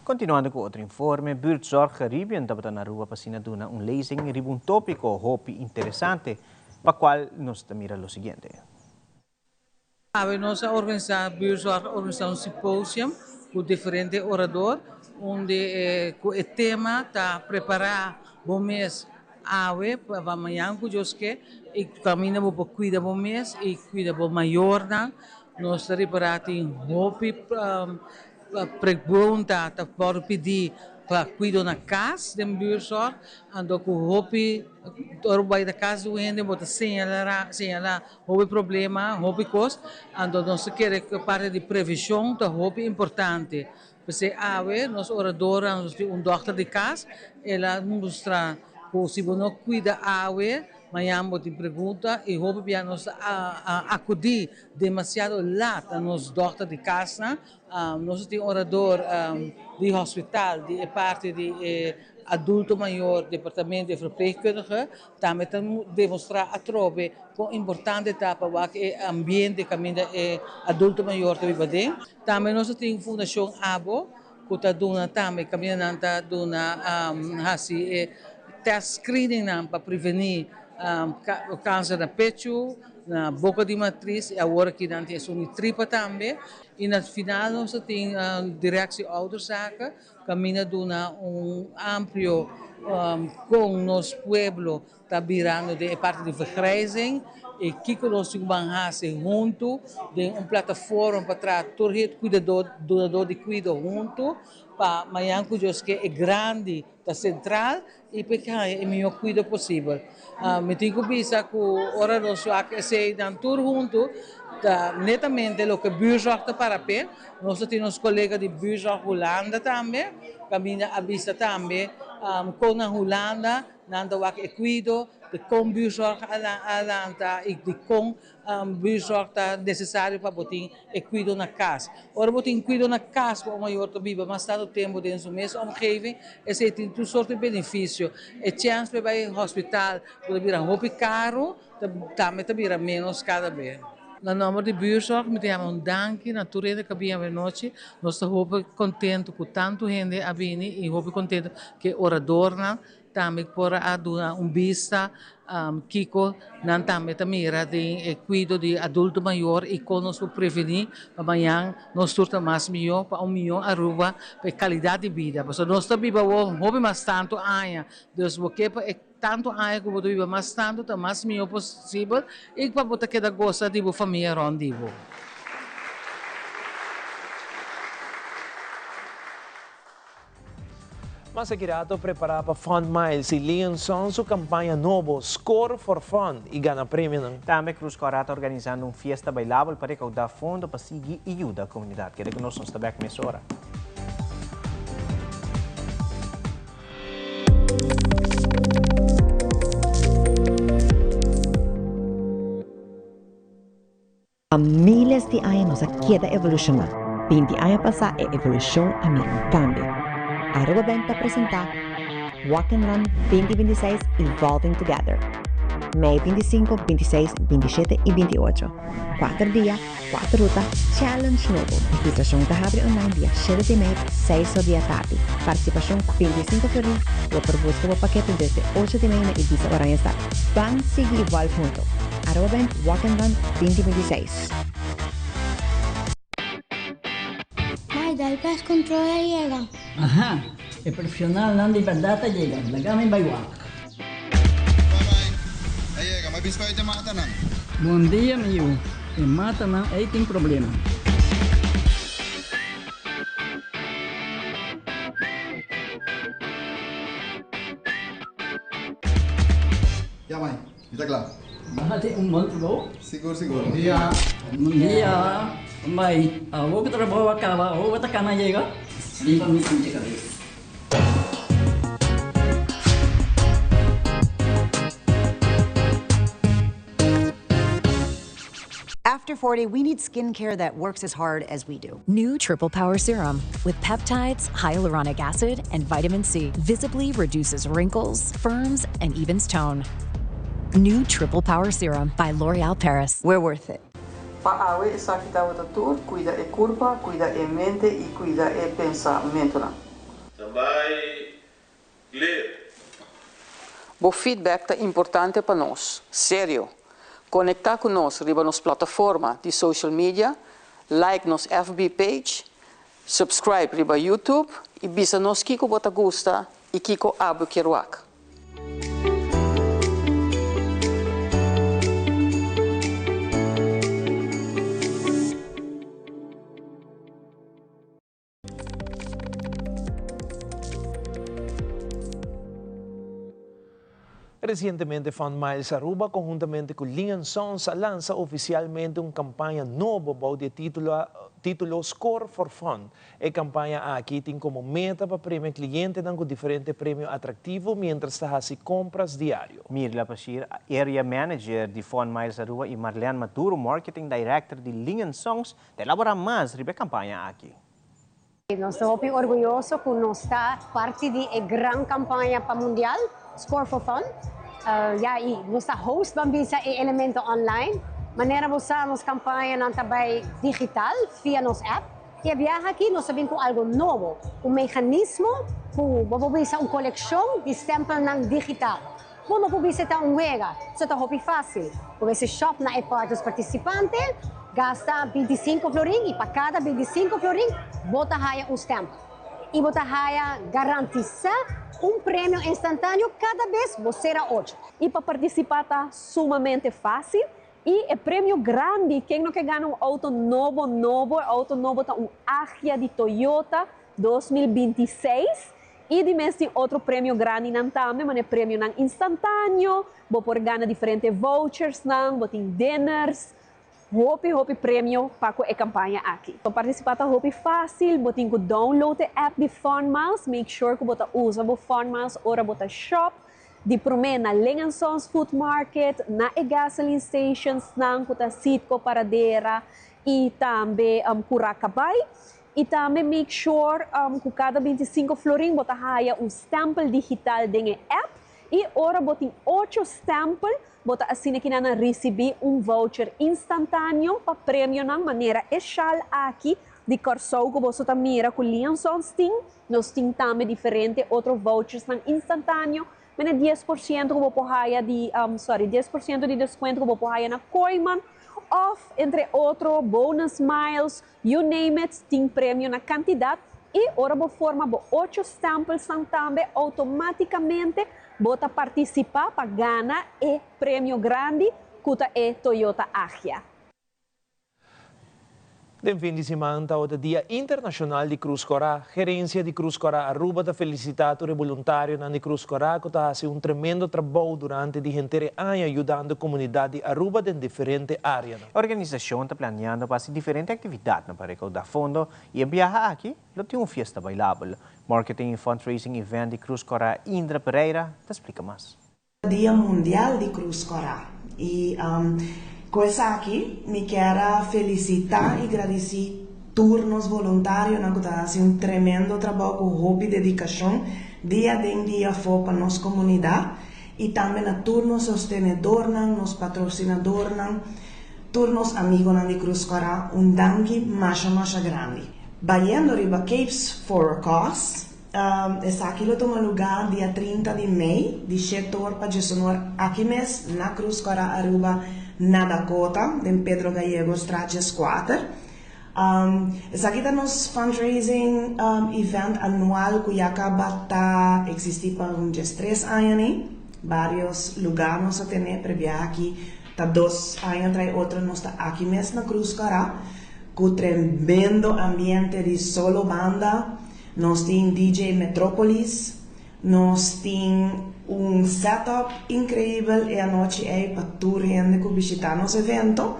Continuando cu otro informe, Buurtzorg Caribbean tabata na Aruba pa asina duna un lezing riba un topico hopi interesante, pa cual nos ta mira lo siguiente. Awe nos a organisa, Buurtzorg a organisa un symposium cu diferente orador, unda cu e tema ta prepara bo mes awe pa mañan cu Dios ke y caminda bo por cuida bo mes y cuida bo mayornan. Nos ta ripara tin hopi Pregunta ta por pidi pa cuido na cas den buurtzorg, anto cu hopi ora bo bay na cas di un hende bo ta señala señala hopi problema, hopi cos, anto nos ta kere cu parti di prevencion ta hopi importante. P'esey awe nos oradora nos tin un dokter di cas, el a mustra cu si bo no cuida awe, mañan bo tin pregunta y hopi bia nos ta acudi demasiado laat na nos dokter di casnan. Nos tin orador di hospital di e parti di e adulto mayor, departamento di verpleegkundige, tambe ta demostra atrobe con importante ta pa wak e ambiente caminda e adulto mayor ta biba den. Tambe nos tin Fundacion Abo cu ta duna tambe caminda nan ta duna haci e test screeningnan pa preveni cancer na pecho, na boca di matriz y awor aki nan tin esun di tripa tambe. Y na final nos ta tin Directie Ouderzaken caminda duna un amplio con nos pueblo ta birando den e parti di vergrijzing y kico nos tin cu ban haci hunto den un plataforma pa traha tur het cuidador, dunador di cuido hunto pa mañan cu Dios ke e grandi ta central y pa e haña e mihor cuido posibel. Mi tin cu bisa cu ora nos wak eseynan tur hunto ta netamente loke Buurtzorg ta para p'e. Nos ta tin nos colega di Buurtzorg Hulanda tambe caminda a bisa tambe. Kon na Hulanda nan ta wak e kuido, di kon buurzorg a lanta i di kon buurzorg ta nesesario pa bo tin e kuido na kas. Ora bo tin kuido na kas ku un mayor ta biba mas tantu tempu den su mes omgeving, esei tin tur sorto di benefisio. E chèns pa e bai hospital ku ta bira hopi karu tambe ta bira ménos kada bes. Na nòmber di Buurzorg mi ta yama un danki na tur hende ku a bini awenochi. Nos ta hopi kontentu ku tantu hende a bini i hopi kontentu ku e oradornan tambe por a duna un bista kiko nan tambe ta mira den e kuido di adulto mayor i kon nos por prevení pa mañan nos tur ta mas mihó pa un mihó Aruba pa e kalidat di bida. Pasobra nos ta biba awor hopi mas tantu aña, dus bo ke pa e Tantu aña ku bo ta biba mas tantu ta mas mihó posibel i pa bo ta keda gosa di bo famia rònt di bo. Mas aki rato prepará pa Fun Miles i Leon Son su kampaña nobo Score for Fun i gana premionan. Tambe Cruz Cora ta organisando un fiesta bailabel pa rekoudá fondo pa sigui i yuda komunidat. Keda ku nos, nos ta bèk mesora. Pa miles di aña nos a keda evolushoná. 20 aña pasá e evolushon a mira un kambio. Aruba Bank ta presentá Walk and Run 2026 Evolving Together. Mei 25, 26, 27 i 28. Kuater dia, kuater ruta, challenge nobo. Registrashon ta habri online dia shete di mei pa seis or di atardi. Partisipashon ta 25 florin. Bo por buska bo pakete desde ocho di mei na Ibiza Oranjestad. Ban sigui evolve hunto. Aruba Bank Walk and Run 2026. Mai, dal pest control a yega. Aha, e profesionalnan di berdad a yega, laga mi bai wak. A yega, mi a bisa pa e matanan. Bon dia mi yu, e matanan ei tin problema. Ya mai, mi ta kla. Bo hasi un bon trabou. Sigur sigur. Bon dia. Bon dia. Mai, awor ku trabou a kaba, awor bo ta kana yega? Lipa mi sinti kabes. After 40, we need skincare that works as hard as we do. New Triple Power Serum with peptides, hyaluronic acid, and vitamin C visibly reduces wrinkles, firms, and evens tone. New Triple Power Serum by L'Oreal Paris. We're worth it. Pa awe esaki tabata tur, cuida e curpa, cuida e mente y cuida e pensamentonan. Standby, clear. Bo feedback ta importante pa nos. Serio! Conecta cu nos riba nos plataforma di social media, like nos FB page, subscribe riba YouTube y bisa nos kico bo ta gusta y kico abo kier wak. Resientemente Fun Miles Aruba konhuntamente ku Lingen Sons a lansa ofisialmente un kampaña nobo bou di e título Score for Fun. E kampaña aki tin komo meta pa premia klientenan ku diferente premio atraktivo miéntras ta hasi kompras diario. Mirla Bashir, Area Manager di Fun Miles Aruba i Marlene Maduro, Marketing Director di Lingen Songs, ta elaborá mas riba e kampaña aki. Nos ta hopi orguyoso ku nos ta parti di e gran kampaña pa Mundial, Score for Fun. Ya i nos ta host ban bisa e elemento online. Manera bo sa nos kampañanan ta bai digital via nos app. I e biaha aki nos ta bin ku algu nobo, un meganismo ku bo por bisa un kolekshon di stèmpelnan digital. Bo no por bisa ta un wega, so ta hopi fásil. Bo mester shòp na e partners partisipante, gasta 25 florin i pa kada 25 florin bo ta haya un stèmpel. I bo ta haya garantisá un premio instantáneo kada bes bo sera ocho. I pa partisipá ta sumamente fásil i e premio grandi, ken no ke gana un outo nobo nobo, e outo nobo ta un Agya di Toyota 2026. I di mes tin otro premio grandinan tambe, manera premionan instantaneo, bo por gana diferente vouchersnan, bo tin dinners. Hopi hopi premio pa ku e kampaña aki. Pa partisipá ta hopi fásil, bo tin ku download e app di Fun Miles, make sure ku bo ta usa bo Fun Miles ora bo ta shop, di promé na Ling and Sons Food Market, na e gasoline stations nan ku ta Citgo Paradera i tambe Cura Cabay. I tambe make sure ku kada 25 florin bo ta haya un stempel digital den e app i ora bo tin ocho stempel Bo ta asina ki nan a risibí un voucher instantáneo pa premionan manera e shal aki di Kòrsou ku boso ta mira ku Liansons tin. Nos tin tambe diferente otro vouchersnan instantáneo, mene 10% ku bo por haya di, sorry, 10% di deskuento ku bo por haya na Kooyman òf entre otro bonus miles, you name it, tin premio na kantidat. I ora bo forma bo ocho stempelsnan tambe outomátikamente bo ta partisipá pa gana e premio grandi ku ta e Toyota Agya. Den fin di siman tabata Dia Internashonal di Krus Kòrá. Gerensia di Krus Kòrá Aruba ta felisitá tur e boluntarionan di Krus Kòrá ku ta hasi un tremendo trabou durante di henter e aña yudando komunidat di Aruba den diferente áreanan. E organisashon ta planeando pa hasi diferente aktividatnan pa rekoudá fondo i e biaha aki lo tin un fiesta bailabel. Marketing y Fundraising Event di Cruz Cora Indra Pereira ta splica mas. Dia Mundial di Cruz Cora y cu esaki mi kier a felicita y gradici tur nos voluntarionan cu ta haci un tremendo trabou cu hopi dedicacion dia aden dia afo pa nos comunidad y tambe na tur nos sostenedornan, nos patrocinadornan, tur nos amigonan di Cruz Cora un danki masha masha grandi. Bayendo riba Capes for a Cause, esaki lo tuma lugá dia 30 di mei, di shete or pa diesunor aki mes na Cruz Cora Aruba na Dakota, den Pedro Gallegosstraat 14. Esaki ta nos fundraising event anual ku ya kaba ta eksistí pa un 13 aña ni. Bários lugá nos a tene, pero biaha aki ta dos aña tras otro nos ta aki mes na Cruz Cora. Ku tremendo ambiente di solo banda, nos tin DJ Metropolis, nos tin un setup increibel e anochi ey pa tur hende ku bishita nos evento.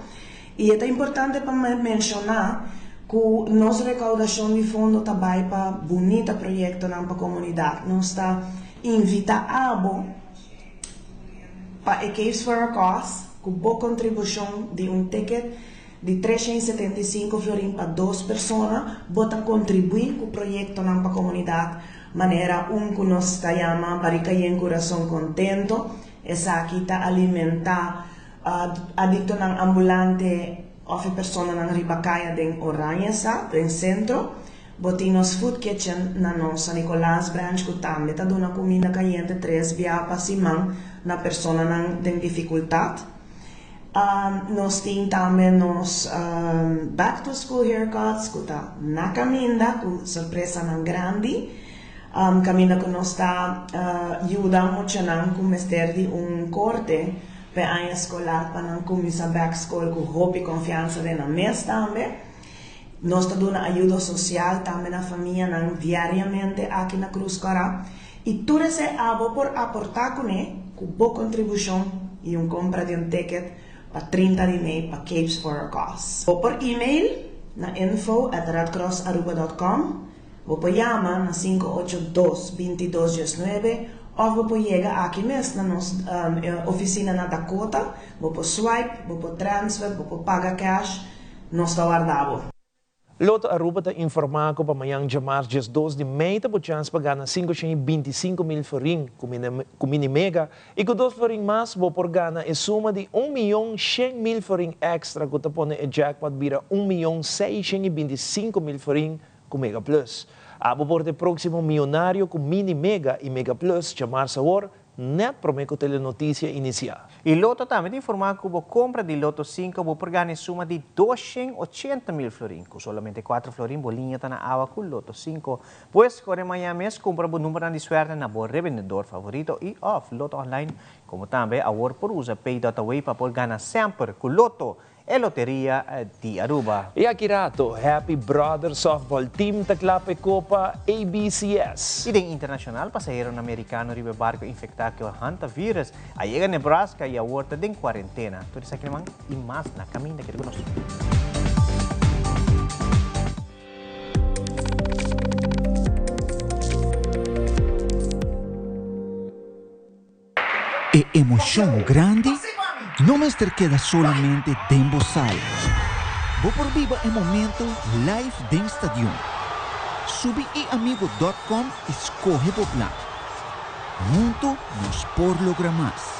Y e ta importante pa menciona ku nos recaudashon di fondo ta bay pa bunita proyectonan pa comunidad. Nos ta invita abo pa e Capes for a Cause ku bo contribucion di un ticket Di 375 florin pa dos persona, bo ta kontribuí ku proyektonan pa komunidat, manera un ku nos ta yama Barika Yen Kurason Kontento. Esaki ta alimentá adiktonan ambulante òf e personanan riba kaya den Oranjestad, den sentro. Bo tin nos food kitchen na nos San Nicolas branch ku tambe ta duna kuminda kayente tres bia pa siman na personanan den difikultat. Nos tin tambe nos back to school haircuts ku ta na kaminda ku sorpresanan grandi. Kaminda ku nos ta yuda muchanan ku mester di un korte pa e aña skolar pa nan kuminsá bek skol ku hopi konfiansa den nan mes tambe. Nos ta duna ayudo sosial tambe na famianan diariamente aki na Cruz Cora. I tur esei abo por aportá kuné ku bo kontribushon i un kompra di un ticket pa 30 di mei pa Capes for a Cause. Bo por email na info@redcrossaruba.com, bo por yama na 582 22 19 òf bo por yega aki mes na nos ofisina na Dakota. Bo por swipe, bo por transfer, bo por paga cash, nos ta warda bo. Lotto Aruba ta informa cu pa mañan djamars 12 di mei ta bo chans pa gana 525 mil florin cu Mini Mega y cu dos florin mas bo por gana e suma di 1.100.000 florin extra cu ta pone e jackpot bira 1.625.000 florin cu Mega Plus. Abo por ta e proximo miyonario cu Mini Mega y Mega Plus. Djamars awor, net prome cu Telenoticia inicia. Y Lotto tambe ta informa cu bo compra di Lotto 5 bo por gana suma di 280 mil florin. Cu solamente 4 florin bo liña ta na awa cu Lotto 5. Pues, core mañan mes, cumpra bo number di suerte na bo revendedor favorito y of Lotto Online. Como tambe, awor por usa Pay.away pa por gana semper cu Lotto. E Loteria di Aruba. Y aki rato, Happy Brothers Softball Team ta cla pa e Copa ABCS. Y den internacional, pasaheronan Mericano riba e barco infecta cu e hantavirus a yega Nebraska y awor ta den cuarentena. Tur esaki nan y mas na caminda. Keda cu nos. E emocion grandi no mester keda solamente den bo sala. Bo por biba e momento live den stadion. Subi iamigo dot com y scoge bo plan. Hunto nos por logra mas.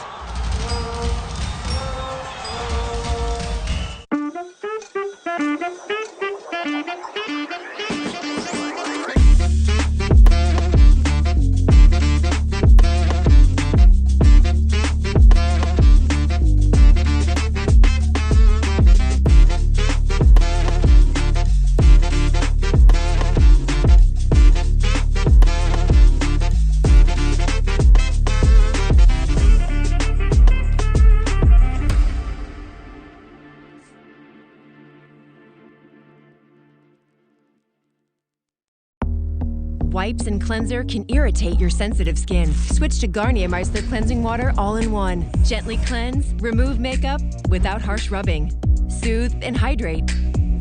Wipes and cleanser can irritate your sensitive skin. Switch to Garnier Micellar Cleansing Water all in one. Gently cleanse, remove makeup without harsh rubbing. Soothe and hydrate.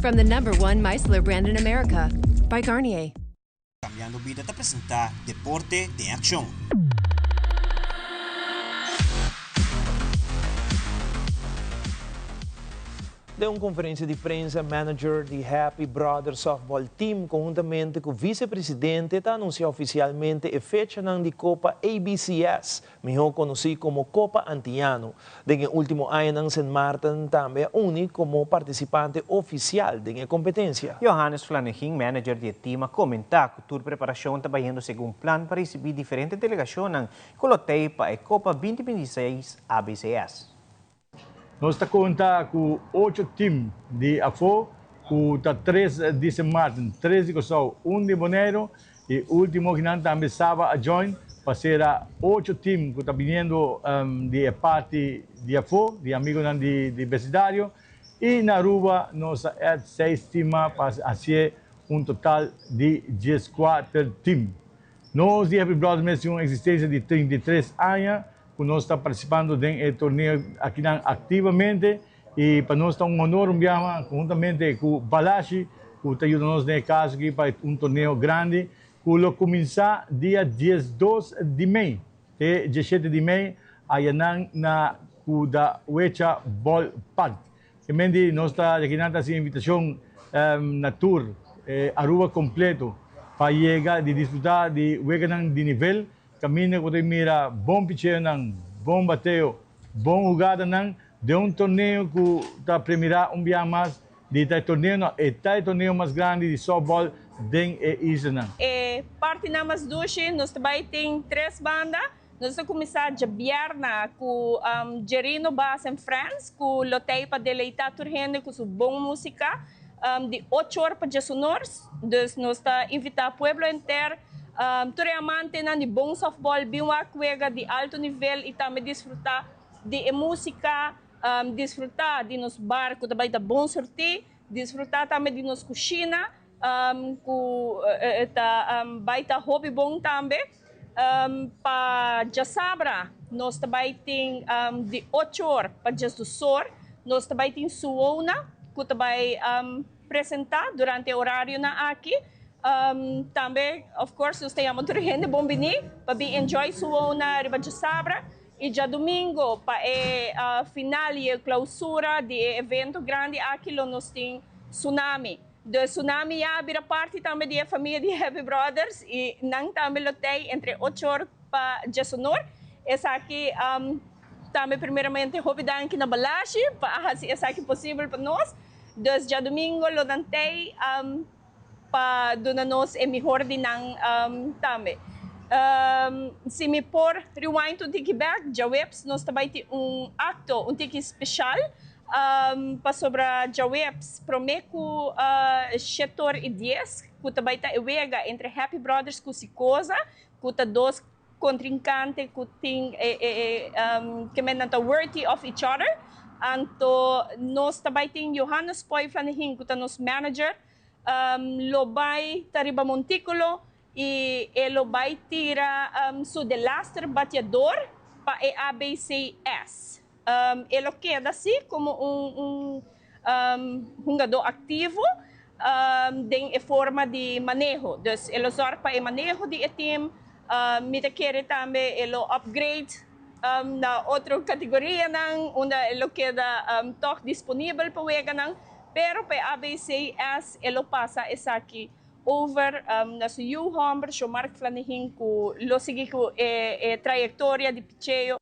From the number one micellar brand in America by Garnier. Cambiando Bida ta presenta Deporte den Accion. Den un conferencia di prensa, manager di Happy Brothers Softball Team conhuntamente cu vicepresidente ta anuncia oficialmente e fechanan di Copa ABCS, mihó konosí komo Kopa Antiano. Den e último añanan Sint Maarten tambe a uni komo partisipante ofisial den e kompetensia. Johannes Flanegin, manager di e tim, a komentá ku tur preparashon ta bayendo segun plan pa risibí diferente delegashonnan ku lo tei pa e Kopa 2026 ABCS. Nos ta konta ku ocho tim di afó, ku ta tres di Sint Maarten, tres di Kòrsou, un di Boneiru i último kinan tambe Saba a join pa sera ocho tim ku ta biniendo di e parti di afó, di amigunan di besindario. I na Aruba nos a add seis tim mas pa hasié un total di dieskuater tim. Nos di Happy Brothers mes tin un eksistensia di 33 aña ku nos ta partisipando den e torneo akinan aktivamente i pa nos ta un honor un biaha konhuntamente ku Balashi ku ta yuda nos den e kaso aki pa un torneo grandi ku lo kuminsá dia 12 di mei te 17 di mei ayanan na Kudawecha Ball Park. Kemendi nos ta akinan ta hasi invitashon na tur Aruba kompleto pa yega di disfrutá di weganan di nivel Caminda cu ta mira bon picheonan, bon bateo, bon hugadanan den un torneo cu ta premira un biaha mas di ta e torneo no, e ta e torneo mas grandi di softball den e islanan. E partinan mas dushi, nos ta bai tin tres banda. Nos ta kuminsá djabièrna ku Jerino Baas and Friends ku lo tei pa deleitá tur hende ku su bon músika di ocho or pa djesunor. Dus nos ta invitá pueblo henter, tur e amantenan di bon softball bin wak wega di alto nivel i tambe disfrutá di e músika, disfrutá di nos bar ku ta bai ta bon surtí, disfrutá tambe di nos kushina ku ta bai ta hopi bon tambe. Pa djasabra nos ta bai tin di ocho or pa djesdusor nos ta bai tin Suona ku ta bai presenta durante e orarionan aki. Tambe of course nos ta yama tur hende bon bini pa bin enjoy Suona riba djasabra i djadumingo pa e final i e clausura di e evento grandi aki lo nos tin Tsunami. De Tsunami ya a bira parti tambe di e famia di Happy Brothers y nan tambe lo tey entre ocho or pa diesonor. Esaki tambe primeramente hopi danki na Balashi pa a haci esaki posibel pa nos. Dus djadomingo lo nan tey pa duna nos e mihor di nan tambe. Si mi por rewind un tiki bek, djaweps nos ta bay tin un acto un tiki special. Pasobra djaweps promé ku shetor i dies ku ta bai ta e wega entre Happy Brothers ku Sikoza ku ta dos kontrinkante ku tin ke men nan ta worthy of each other. Anto nos ta bai tin Johannes Poy Flanegin ku ta nos manager lo bai ta riba montíkulo i e lo bai tira su delaster batiador pa e ABCS. E lo keda si komo un hungadó aktivo den e forma di maneho. Dus e lo zòrg pa e maneho di e tim. Mi ta kere tambe e lo upgrade na otro kategorianan unda e lo keda tòg disponibel pa weganan. Pero pa e ABCS e lo pasa esaki over na su yu hòmber Shomark Flanegin ku lo sigui ku e trayektoria di picheo.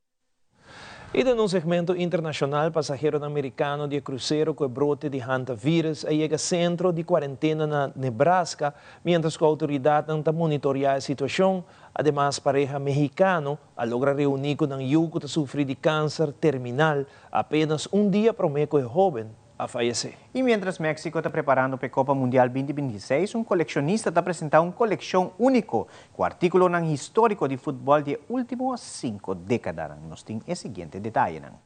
I den un segmento internashonal, pasaheronan merikano di e krusero ku e brote di hantavirus a yega sentro di kuarentena na Nebraska, miéntras ku outoridatnan ta monitoriá e situashon. Ademas, pareha mehikano a logra reuní ku nan yu ku ta sufri di kanser terminal apénas un dia promé ku e hóben a fayesé. I miéntras Mexico ta preparando p'e Copa Mundial 2026, un kolekshonista ta presentá un kolekshon úniko ku artíkulonan históriko di futbòl di e último sinku dékadanan. Nos tin e siguiente detayenan.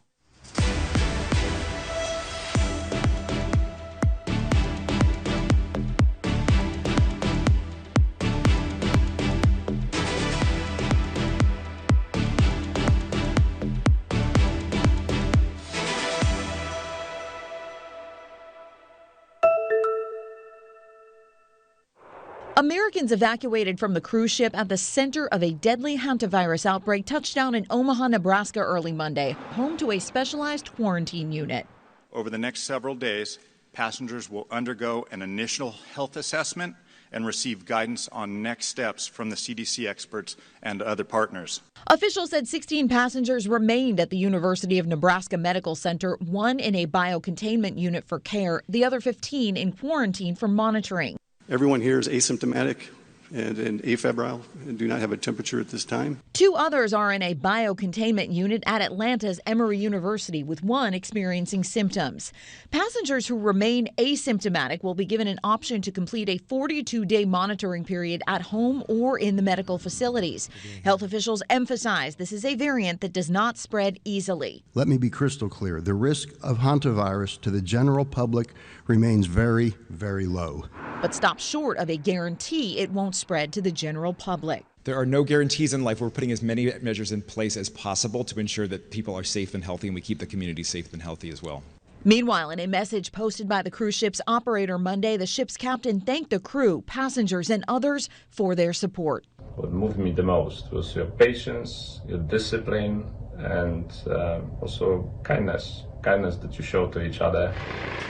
Americans evacuated from the cruise ship at the center of a deadly hantavirus outbreak touched down in Omaha, Nebraska early Monday, home to a specialized quarantine unit. Over the next several days, passengers will undergo an initial health assessment and receive guidance on next steps from the CDC experts and other partners. Officials said 16 passengers remained at the University of Nebraska Medical Center, one in a biocontainment unit for care, the other 15 in quarantine for monitoring. Everyone here is asymptomatic and, and afebrile and do not have a temperature at this time. Two others are in a biocontainment unit at Atlanta's Emory University, with one experiencing symptoms. Passengers who remain asymptomatic will be given an option to complete a 42 day monitoring period at home or in the medical facilities. Health officials emphasize this is a variant that does not spread easily. Let me be crystal clear the risk of hantavirus to the general public remains very, very low. But stop short of a guarantee it won't spread to the general public. There are no guarantees in life. We're putting as many measures in place as possible to ensure that people are safe and healthy and we keep the community safe and healthy as well. Meanwhile, in a message posted by the cruise ship's operator Monday, the ship's captain thanked the crew, passengers, and others for their support. What moved me the most was your patience, your discipline, and uh, also kindness kindness that you show to each other.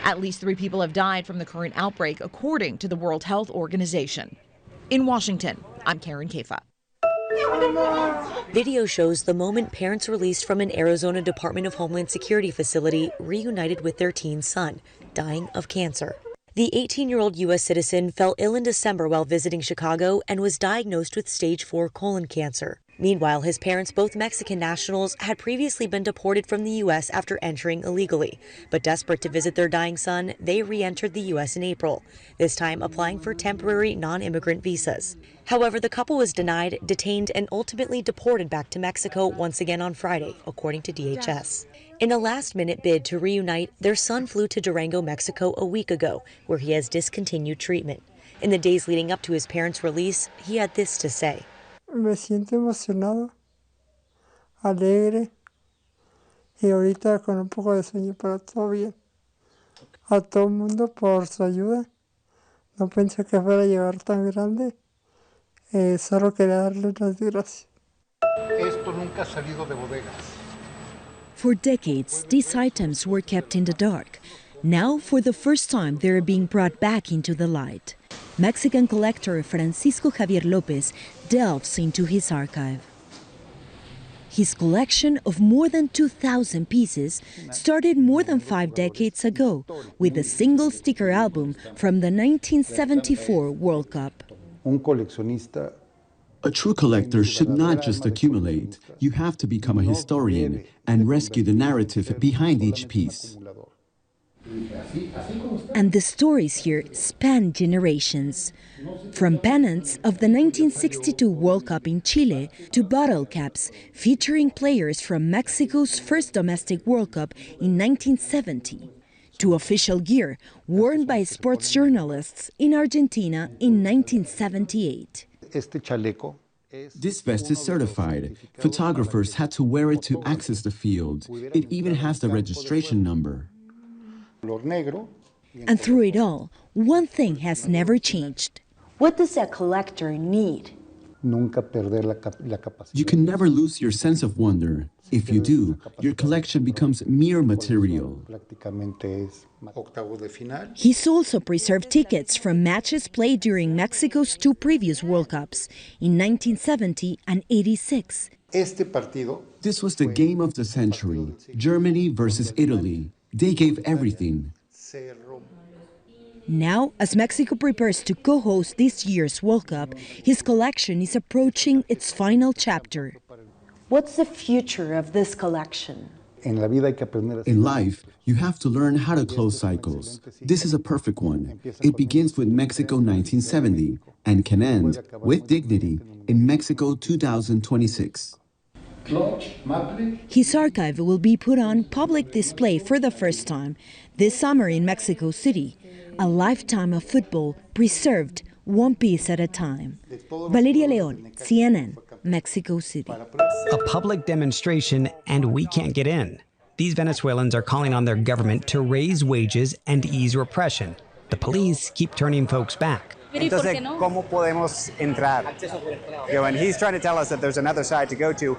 At least three people have died from the current outbreak, according to the World Health Organization. In Washington, I'm Karen Kafa. Video shows the moment parents released from an Arizona Department of Homeland Security facility reunited with their teen son, dying of cancer. The 18 year old U.S. citizen fell ill in December while visiting Chicago and was diagnosed with stage 4 colon cancer. Meanwhile, his parents, both Mexican nationals, had previously been deported from the U.S. after entering illegally. But desperate to visit their dying son, they re entered the U.S. in April, this time applying for temporary non immigrant visas. However, the couple was denied, detained, and ultimately deported back to Mexico once again on Friday, according to DHS. In a last minute bid to reunite, their son flew to Durango, Mexico a week ago, where he has discontinued treatment. In the days leading up to his parents' release, he had this to say. Me siento emocionado, alegre y ahorita con un poco de sueño, pero todo bien. A todo el mundo por su ayuda. No pensé que fuera a llegar tan grande. Eh, solo quería darles las gracias. Esto nunca ha salido de bodegas. For decades, these items were kept in the dark. Now, for the first time, they are being brought back into the light. Mexican collector Francisco Javier Lopez delves into his archive. His collection of more than 2,000 pieces started more than five decades ago with a single sticker album from the 1974 World Cup. Un coleccionista A true collector should not just accumulate. You have to become a historian and rescue the narrative behind each piece. And the stories here span generations. From pennants of the 1962 World Cup in Chile to bottle caps featuring players from Mexico's first domestic World Cup in 1970 to official gear worn by sports journalists in Argentina in 1978. Este chaleco This vest is certified. Photographers had to wear it to access the field. It even has the registration number. And through it all, one thing has never changed. What does a collector need? Nunca perder la, cap- la capacidad. You can never lose your sense of wonder. If you do, your collection becomes mere material. Prácticamente es octavo de final. He's also preserved tickets from matches played during Mexico's two previous World Cups in 1970 and 86. Este partido This was the game of the century Germany versus Italy. They gave everything. se rompió. Now, as Mexico prepares to co host this year's World Cup, his collection is approaching its final chapter. What's the future of this collection? En la vida hay que aprender a In life, you have to learn how to close cycles. This is a perfect one. It begins with Mexico 1970 and can end, with dignity, in Mexico 2026. His archive will be put on public display for the first time this summer in Mexico City. A lifetime of football preserved one piece at a time. Valeria Leon, CNN, Mexico City. A public demonstration, and we can't get in. These Venezuelans are calling on their government to raise wages and ease repression. The police keep turning folks back. Entonces, ¿cómo podemos entrar? You know, and he's trying to tell us that there's another side to go to.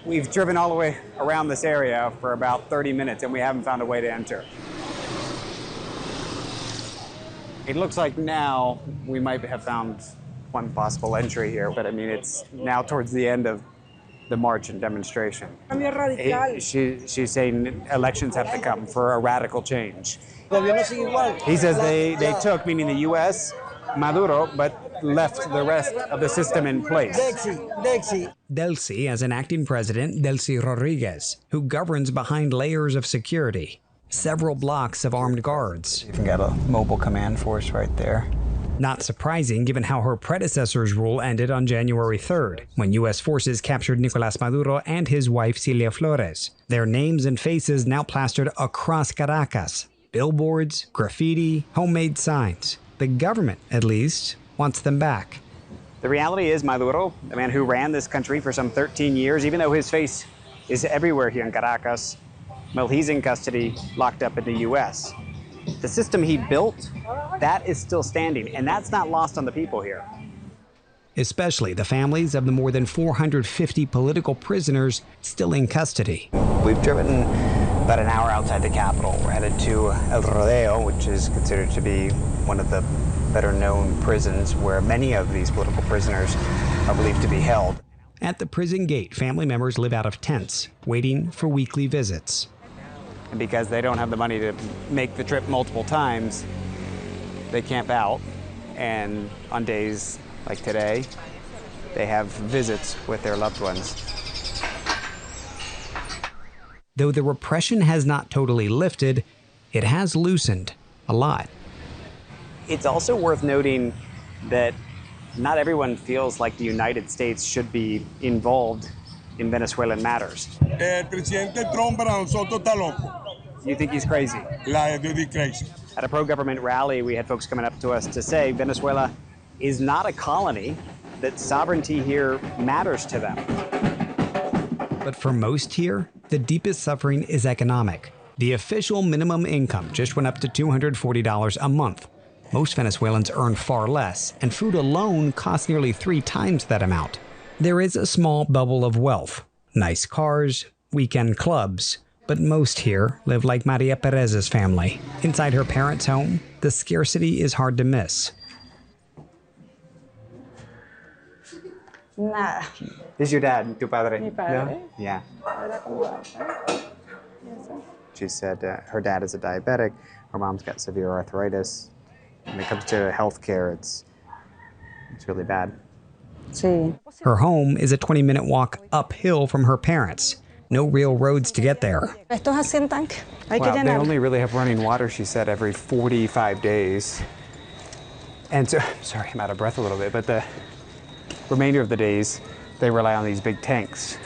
We've driven all the way around this area for about 30 minutes and we haven't found a way to enter. It looks like now we might have found one possible entry here, but I mean, it's now towards the end of the march and demonstration. She, she's saying elections have to come for a radical change. He says they took, meaning the U.S., Maduro, but left the rest of the system in place. Dexi. Delcy as an acting president, Delcy Rodriguez, who governs behind layers of security. Several blocks of armed guards. Even got a mobile command force right there. Not surprising given how her predecessor's rule ended on January 3rd, when U.S. forces captured Nicolas Maduro and his wife Cilia Flores. Their names and faces now plastered across Caracas billboards, graffiti, homemade signs. The government, at least, wants them back. The reality is, Maduro, the man who ran this country for some 13 years, even though his face is everywhere here in Caracas, well, he's in custody, locked up in the U.S. The system he built, that is still standing, and that's not lost on the people here. Especially the families of the more than 450 political prisoners still in custody. We've driven about an hour outside the capital. We're headed to El Rodeo, which is considered to be one of the better known prisons where many of these political prisoners are believed to be held. At the prison gate, family members live out of tents, waiting for weekly visits. And because they don't have the money to make the trip multiple times, they camp out. And on days like today, they have visits with their loved ones. Though the repression has not totally lifted, it has loosened a lot. It's also worth noting that not everyone feels like the United States should be involved in Venezuelan matters. El presidente Trump para nosotros está loco. You think he's crazy? La de crazy. At a pro government rally, we had folks coming up to us to say Venezuela is not a colony, that sovereignty here matters to them. But for most here, the deepest suffering is economic. The official minimum income just went up to $240 a month. Most Venezuelans earn far less, and food alone costs nearly three times that amount. There is a small bubble of wealth nice cars, weekend clubs, but most here live like Maria Perez's family. Inside her parents' home, the scarcity is hard to miss. Nada. This is your dad, tu padre? Mi padre. No? Yeah. Era como Yes, She said her dad is a diabetic, her mom's got severe arthritis. When it comes to health care, it's really bad. Sí. Her home is a 20 minute walk uphill from her parents. No real roads to get there. Estos hacen tanque. Hay well, they only really have running water, she said, every 45 days. And so, sorry, I'm out of breath a little bit, but the remainder of the days, they rely on these big tanks.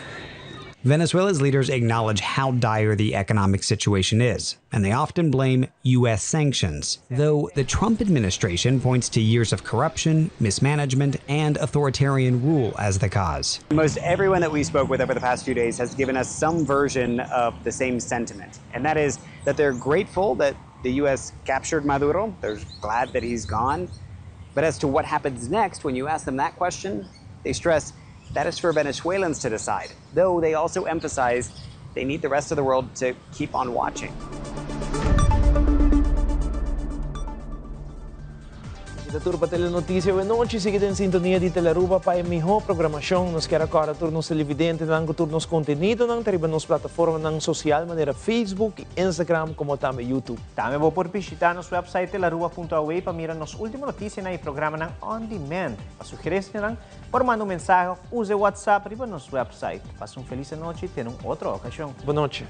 Venezuela's leaders acknowledge how dire the economic situation is, and they often blame U.S. sanctions, though the Trump administration points to years of corruption, mismanagement, and authoritarian rule as the cause. Most everyone that we spoke with over the past few days has given us some version of the same sentiment, and that is that they're grateful that the U.S. captured Maduro. They're glad that he's gone. But as to what happens next, when you ask them that question, they stress that is for Venezuelans to decide, though they also emphasize they need the rest of the world to keep on watching. Ta tur pa Telenoticia awe nochi. Sigui den sintonia di Telearuba pa e miho programacion. Nos kier a corda tur nos televidentenan cu tur nos contenidonan ta riba nos plataformanan social manera Facebook y Instagram como tambe YouTube. Tambe bo por bishita nos website telaruba.aw pa mira nos ultimo noticianan y programanan on demand. Pa sugerestianan, Por manda un mensahe of usa e WhatsApp riba nos website. Pasa un feliz anochi, te na un otro ocasion. Bon nochi.